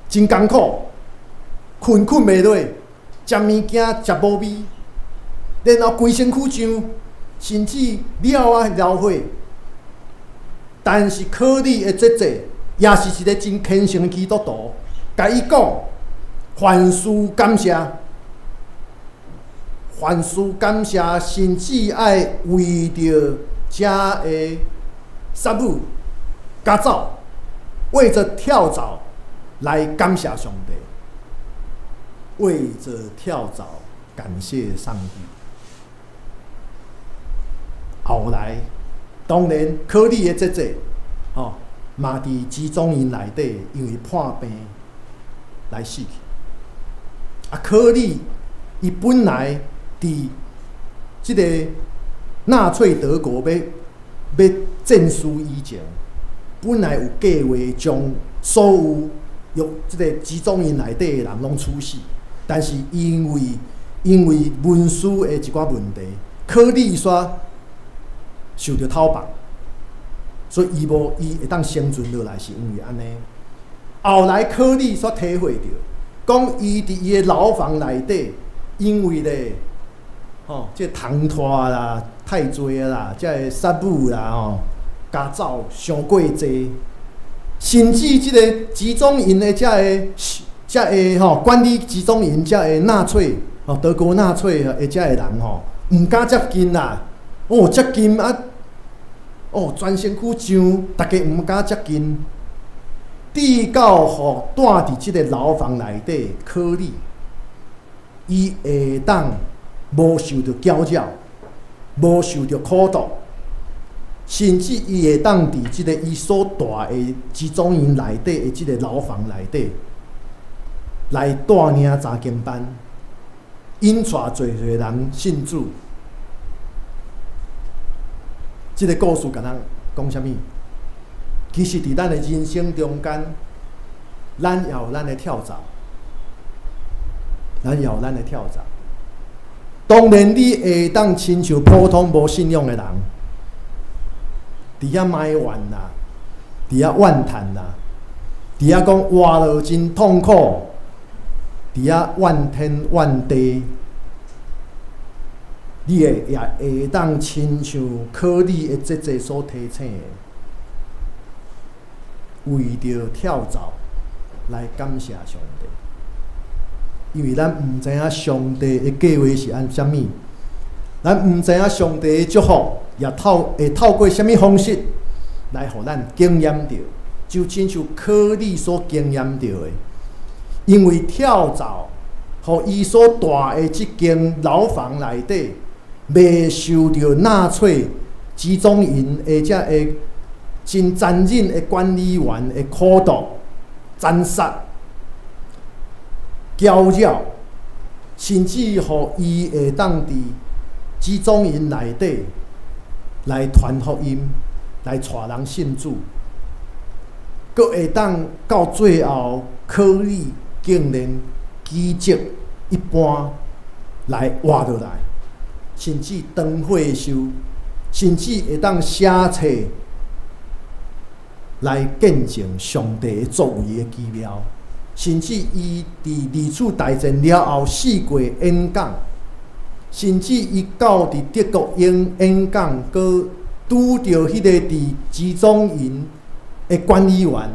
真艱苦，睏睏袂落，食物件食無味，然後規身軀脹，甚至了啊流血。但是柯利的姐姐也是一个真虔誠的基督徒，共伊講，凡事感謝，凡事感謝，甚至愛為著遮个殺母家走，為著跳蚤來感謝上帝，為著跳蚤感謝上帝。後來，當然柯利的姐姐，吼，嘛佇集中營內底，因為破病來死去。啊，柯利伊本來佇這个納粹德國欲戰死以前，本來有計劃將所有用這个集中營內底的人攏處死，但是因為文書的一寡問題，柯利煞受著討辦，所以伊無伊會當生存落來，是因為按呢。後來柯利煞體會著，講伊佇伊的牢房內底，因為咧，吼，這蟲拖啦太濟啦，這个殺母啦吼，家走傷過濟，甚至這个集中營的這个吼管理集中營這个納粹吼德國納粹的這个人吼，毋敢接近啦。哦，接近啊！哦，全身軀脹，逐家毋敢接近。直到予住佇這个牢房內底，柯利，伊會當無受著攪擾，無受著苦毒，甚至伊會當佇這個伊所住的集中營內底的這个牢房內底，來帶領查經班，引帶濟濟人信主。這个故事共咱講啥物？其實佇咱的人生中間，咱也有咱的跳蚤，咱也有咱的跳蚤。當然，你會當親像普通無信仰的人，佇遐埋怨啦，佇遐怨嘆啦，佇遐講活落真痛苦，佇遐怨天怨地。你會也會當親像柯利的姐姐所提醒的，為著跳蚤來感謝上帝，因為咱毋知影上帝的計劃是按啥物，咱毋知影上帝的祝福也會透過啥物方式來予咱經驗著，就親像柯利所經驗著的，因為跳蚤，予伊所住的這間牢房內底，袂受著納粹集中營的這个真殘忍的管理員的苦毒、殘殺、攪擾，甚至予伊會當佇集中營內底來傳福音，來帶人信主，閣會當到最後，柯利竟然奇蹟一般來活落來，甚至當血受，甚至會當寫冊來見證上帝的作為的奇妙，甚至伊佇二次大戰了後四過演講，甚至伊到佇德國演講，閣拄著彼个佇集中營的管理員，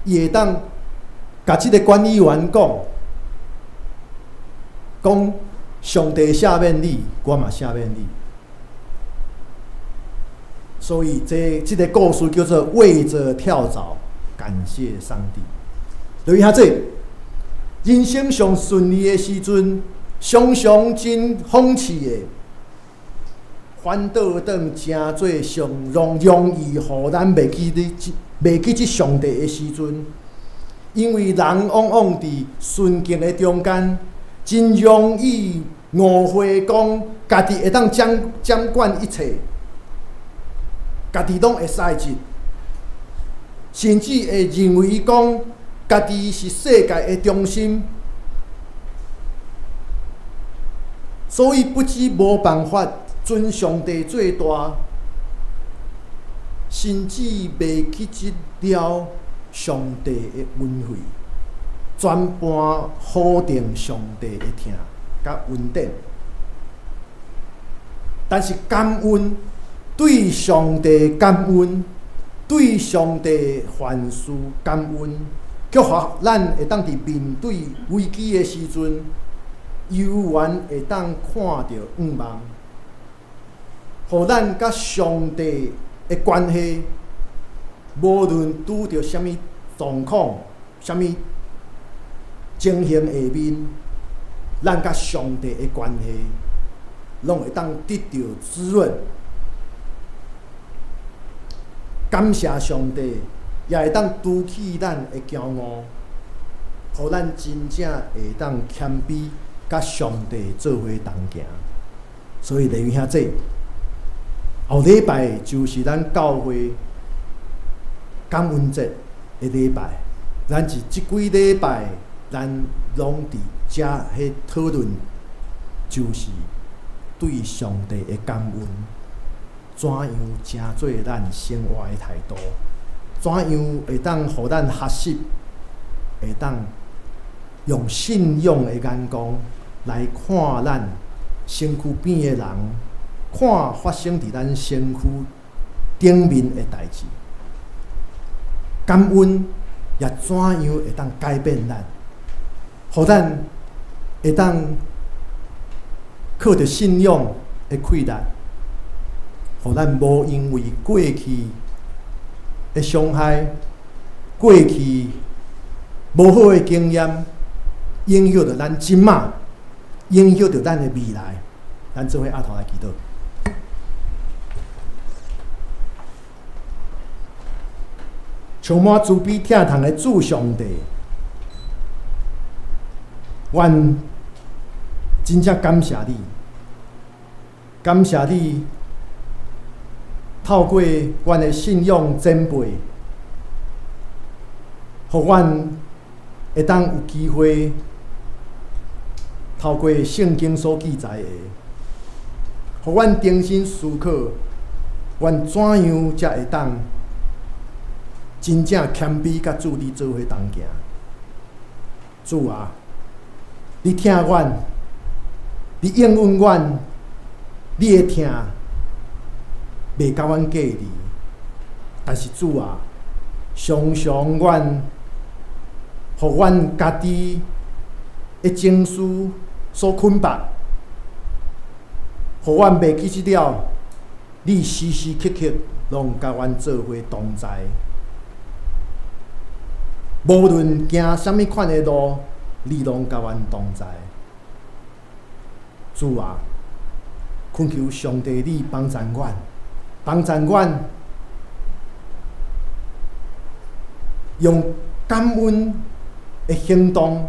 伊會當共這个管理員講，講上帝赦免你，我嘛赦免你。所以這這个故事叫做為著跳蚤，感謝上帝。留意下這人生上順利的時陣，常常真諷刺的，反倒轉成做上容容易予咱袂記得袂記得上帝的時陣，因為人往往佇順境的中間，真容易誤會講家己會當掌掌管一切，家己攏會使得，甚至會認為講家己是世界的中心，所以不止無辦法尊上帝做大，甚至袂記得了上帝的恩惠，全盤否定上帝的疼佮恩典。但是感恩，對上帝感恩，對上帝凡事感恩，卻予咱會當佇面對危機的時陣，猶原會當看著向望，予咱佮上帝的關係，無論拄著啥物狀況、啥物情形下面，咱佮上帝的關係，攏會當得著滋潤。感謝上帝，也會當除去咱的驕傲，予咱真正會當謙卑，佮上帝做伙同行。所以弟兄姊，後禮拜就是咱教會感恩節的禮拜。咱是這幾禮拜，咱攏佇遮彼討論，就是對上帝的感恩，怎樣成做咱生活的態度，怎樣會當予咱學習，會當用信仰的眼光來看咱身軀邊的人，看發生佇咱身軀頂面的代誌。感恩也怎樣會當改變咱，予咱會當靠著信仰的氣力，予咱無因為過去的傷害、過去無好的經驗，影響著咱這馬，影響著咱的未來。咱做伙阿頭來祈禱。充滿慈悲疼痛的主上帝，阮真正感謝你，感謝你透過阮的信仰前輩，予阮會當有機會透過聖經所記載的，予阮重新思考，阮怎樣才會當真正謙卑佮主你做伙同行。主啊，你疼阮，你應允阮，你的疼袂佮阮隔離。但是主啊，常常阮，予阮家己的情緒所捆綁，予阮袂記得了，你時時刻刻攏佮阮做伙同在。無論行啥物款的路，你攏佮阮同在。主啊，懇求上帝你幫助阮，幫助阮用感恩的行動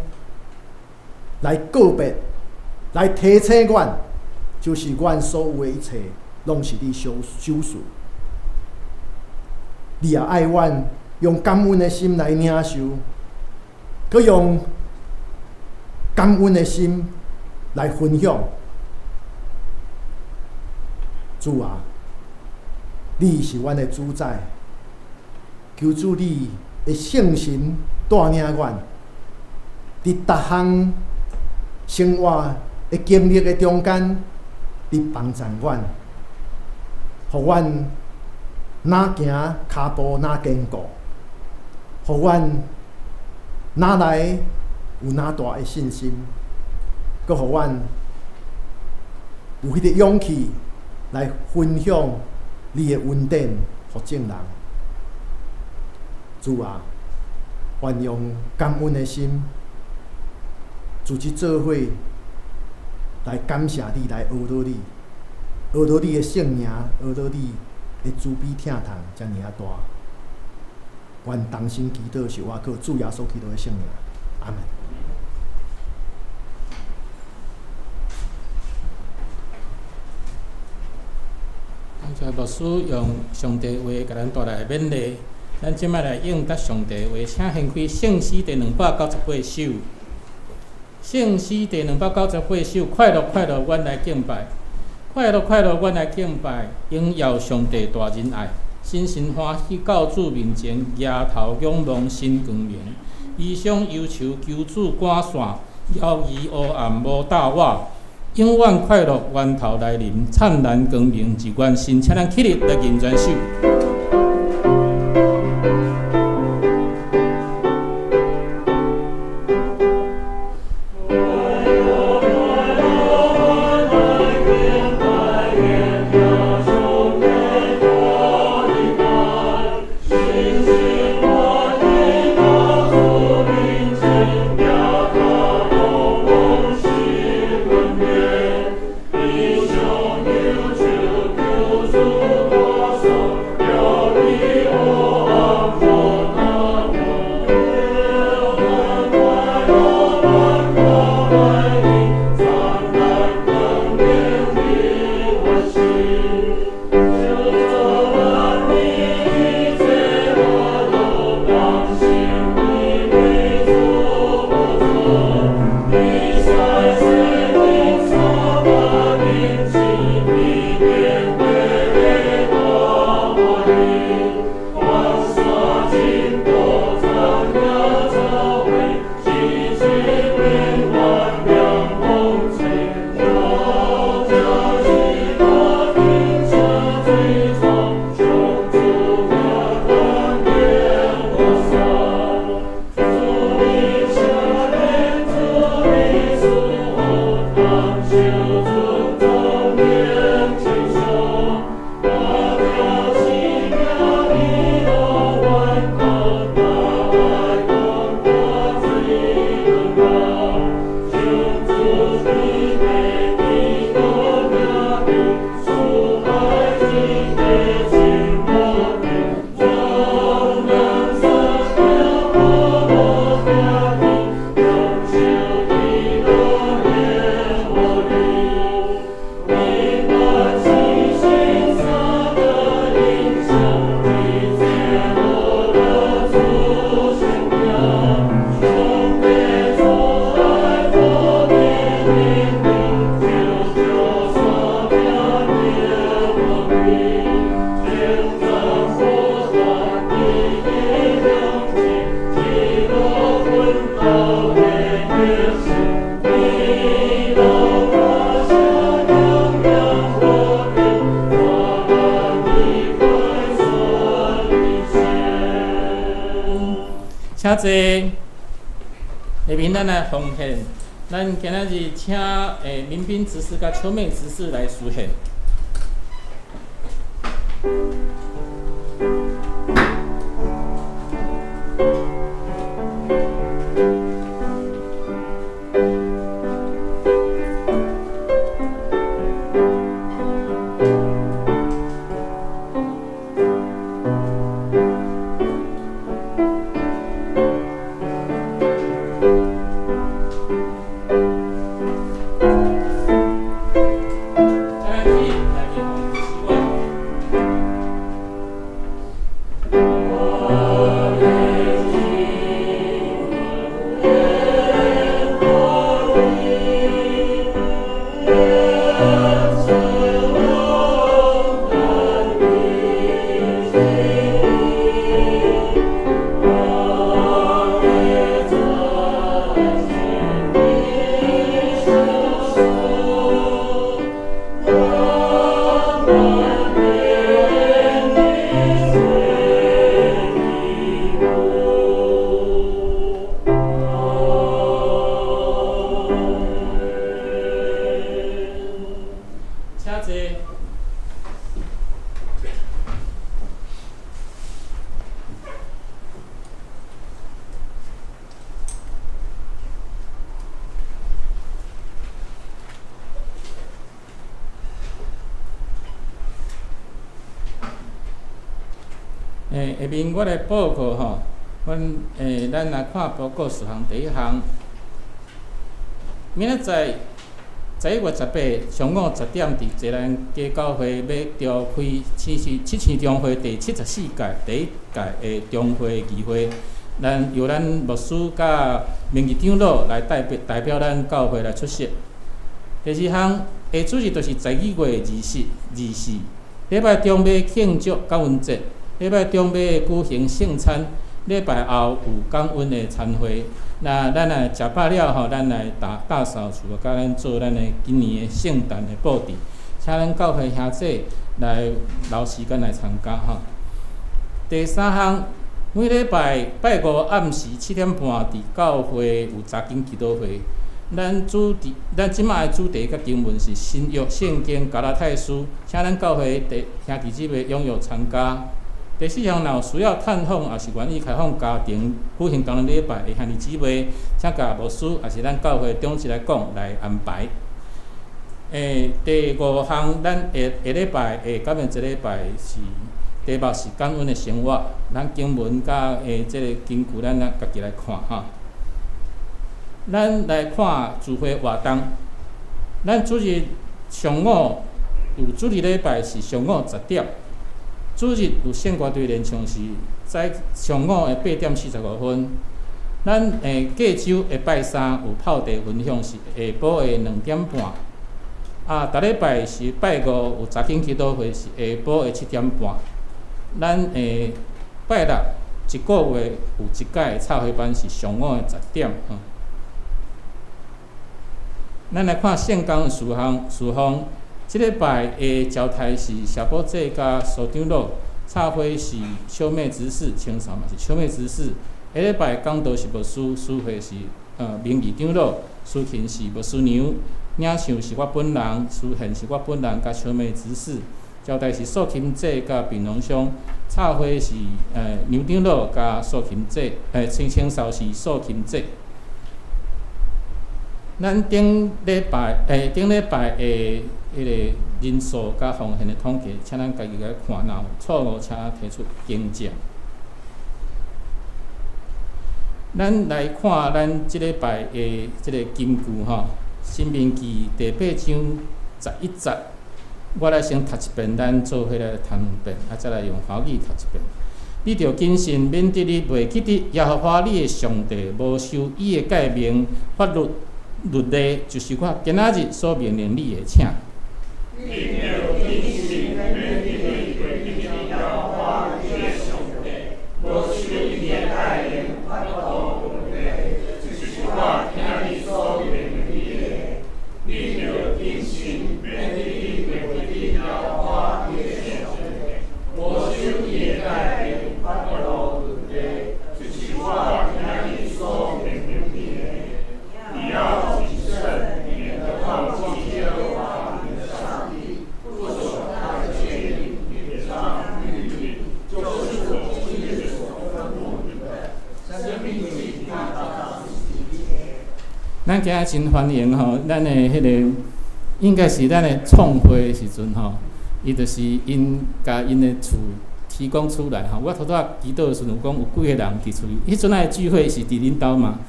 來告別，來提醒阮，就是阮所有的一切，攏是你所賜。你也愛阮，用感恩的心來領受，閣用感恩的心來分享。主啊，你是阮的主宰，求主你的聖神帶領阮，佇逐項生活的經歷的中間，你幫助阮，予阮若行跤步若堅固，予阮若來有若大的信心，閣予阮有彼個勇氣來分享你的恩典，予眾人。主啊，願用感恩的心，組織做伙來感謝你，來阿羅你，阿羅你的聖名，阿羅你的慈悲疼痛，遮爾仔大。願同心祈禱，是倚靠主耶穌基督的聖名。阿門。感謝牧師用上帝話共咱帶來勉勵，咱這擺來應答上帝話，請掀開聖詩第298首。聖詩第兩百九十八首，快樂快樂，阮來敬拜；快樂快樂，阮來敬拜。榮耀上帝大仁愛，深深歡喜到主面前，舉頭仰望新光明。悲傷憂愁求主趕散，猶疑烏暗無罩我。永遠快樂源頭來臨，燦爛光明一源新。請咱起立來認全首。請坐。下面咱來奉獻，咱今仔日請民兵執事佮秋妹執事來司獻。下面我來報告吼，阮咱來看報告事項第一項。明仔載11月18上午10點，佇濟南街教會欲召開七星中會第74屆第一屆的中會議會，咱由咱牧師佮名譽長老來代表咱教會來出席。第二項，下主日就是12月20、24，禮拜中欲慶祝感恩節，禮拜中欲舉行聖餐，禮拜後有感恩的餐會。那咱來食飽了後，咱來打大掃除，佮咱做咱的今年的聖誕的布置，請咱教會兄弟來留時間來參加吼。第三項，每禮拜拜五暗時7點半，佇教會有查經祈禱會。咱主題，咱這擺的主題佮經文是新約聖經加拉太書，請咱教會的兄弟姊妹踴躍參加。第四項，若有需要探訪，抑是願意開放家庭舉行同人禮拜的兄弟姊妹，請共牧師抑是咱教會長執來講來安排。第五項，咱下下禮拜下感恩節禮拜是題目是感恩的生活，咱經文佮這个根據咱來家己來看哈。咱來看聚會活動，咱主日上午有主日禮拜是上午10點。主日有聖歌隊練唱是在上午的8點45。咱隔週的拜三有泡茶分享是下晡的2點半。啊，逐禮拜是拜五有查經祈禱會是下晡的7點半。咱拜六一個月有一擺插花班是上午的10點。咱來看聖工事項事奉。這禮拜的交代是小寶姐佮蘇長老，插花是小妹執事，清掃嘛是小妹執事。下禮拜講道是牧師，司會是名譽長老，司琴是牧師娘，領袖是我本人，司獻是我本人佮小妹執事。交代是素琴姐佮平榮兄，插花是牛長老佮素琴姐，清掃是素琴姐。咱頂禮拜頂禮拜的彼个人數佮奉獻的統計，請咱家己來看，若有錯誤，請提出更正。咱來看咱這禮拜的這个金句吼，《申命記》第八章11節，我來先讀一遍，咱做伙來讀兩遍，啊，再來用華語讀一遍。你著謹慎，免得你袂記得耶和華你的上帝，無守伊的誡命、法律、律例，就是我今仔日所命令你的，請。你著謹慎，免得你袂記得耶和華你的上帝，無守伊的誡命、法度、律例，就是我今日所命令你的。你著謹慎，免得你袂記得耶和華你的上帝，無守伊的誡命、法度、律例，就是我今日所命令你的。你要謹慎，免得忘記耶和華你的上帝，不守他的誡命、典章、律例，就是我今日所吩咐你的。申命記八章11節。咱今仔真歡迎吼，咱的彼个應該是咱的創會的時陣吼，伊就是𪜶共𪜶的厝提供出來吼。我拄拄仔祈禱的時陣有講有幾个人佇厝裡，彼陣仔的聚會是佇恁兜嘛，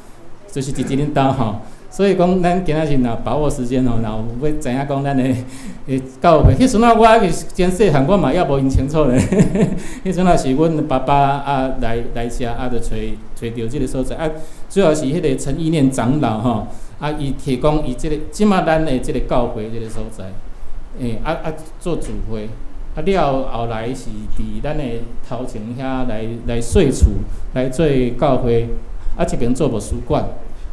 就是佇恁兜吼。所以講，咱今仔日若把握時間吼，若有欲知影講咱的教會，彼陣仔我還是真細漢，我嘛猶無𪜶清楚咧。彼陣仔是阮爸爸啊來遮啊，就揣揣著這个所在啊，主要是彼个陳意念長老吼，啊，伊提供伊這个這馬咱的這个教會這个所在，啊做聚會，啊了後來是佇咱的頭前遐來稅厝來做教會，啊這爿做牧師館。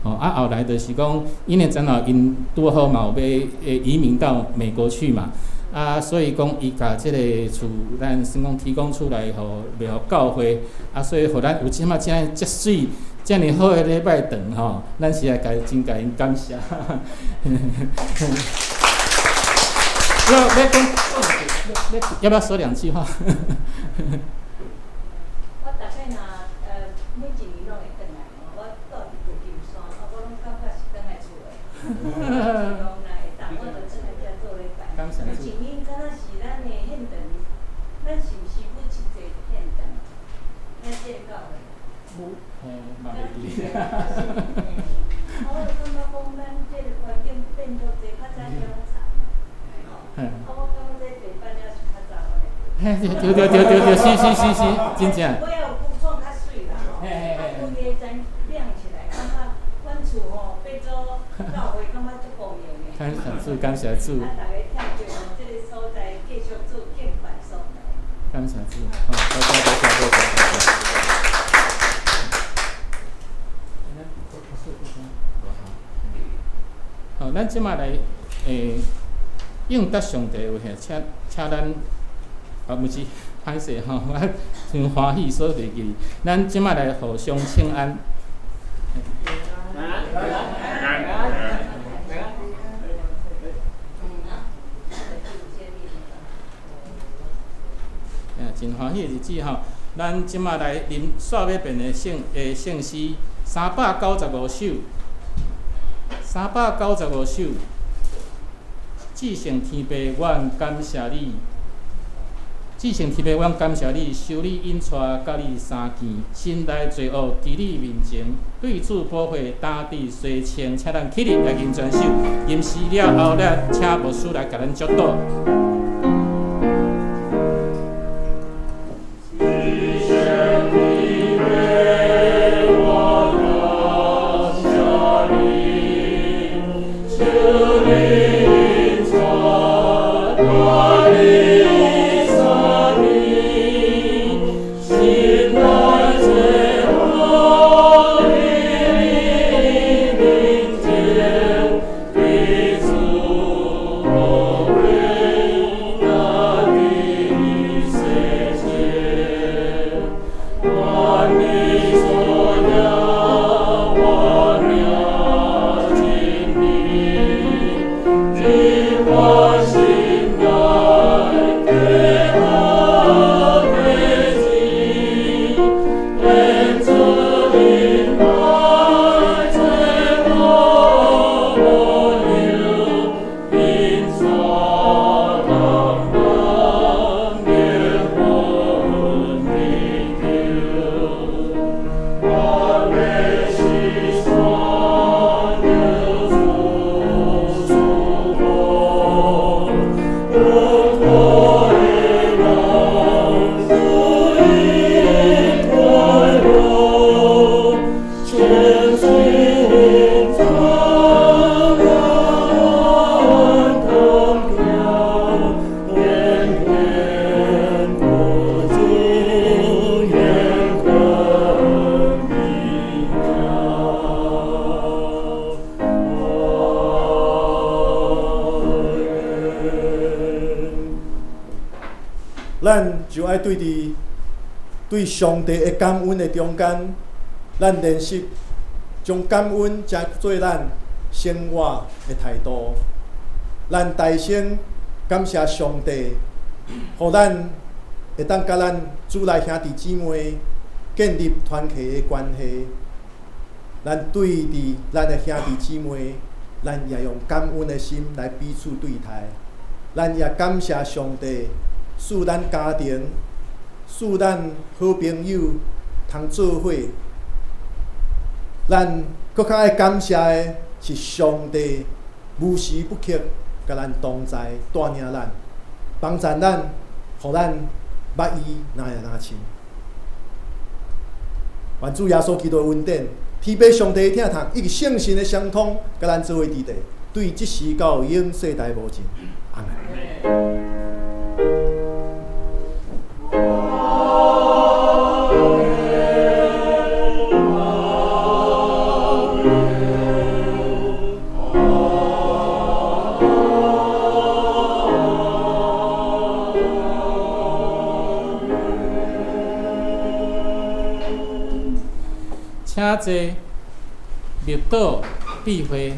哦，啊，後來就是講，因為長老𪜶拄好嘛有欲移民到美國去嘛，啊，所以講伊共這个厝，咱算講提供出來，予賣予教會，啊，所以予咱有這馬遮遮媠、遮爾好的禮拜堂吼，咱是來共真共𪜶感謝。要欲講，要不要說兩句話？我逐擺若每一年攏會轉來吼，我住佇舊金山，啊，我攏感覺是轉來厝的。若會當，我就轉來遮做禮拜。感謝主。一年敢若是咱的獻堂，咱是毋是不真濟獻堂？記。啊，我就感覺講，咱這个環境變足濟，較早遐攏田嘛，吼。啊，我感覺這地板了是較早我來。嘿，對對對對對，是是是是，真正。尾仔有鋪創較媠啦，吼。啊，規个遮亮起來，感覺阮厝吼變做教會，感覺足光榮的。感謝主，感謝主。啊，逐家聽著吼，這个所在繼續做敬拜所在。感謝主，好，多謝多謝多謝多謝。好，咱這馬來應答上帝話，請請咱啊，毋是，歹勢吼，我真歡喜，所以袂記。咱這馬來互相請安。平安。真歡喜的日子吼，咱這馬來啉煞尾遍的聖詩395首，395首。至聖天父，阮感謝你。至聖天父，阮感謝你，求你引帶佮你相見，心內罪惡佇你面前，對主寶血擔得洗清，請咱起立來吟全首，吟詩了後咧，請牧師來共咱祝禱。咱就愛對佇對上帝的感恩的中間，咱練習將感恩成做咱生活的態度。咱大聲感謝上帝，予咱會當佮咱主內兄弟姊妹建立團契的關係。咱對佇咱的兄弟姊妹，咱也用感恩的心來彼此對待。咱也感謝上帝賜咱家庭，賜咱好朋友通做伙。咱閣較愛感謝的是上帝無時不刻佮咱同在，帶領咱，幫助咱，予咱捌伊若會若深。願主耶穌基督的恩典、天父上帝的疼痛，以及聖神的相通，佮咱做伙佇咧，對這時到永世代無盡。阿們。請坐，默禱閉會。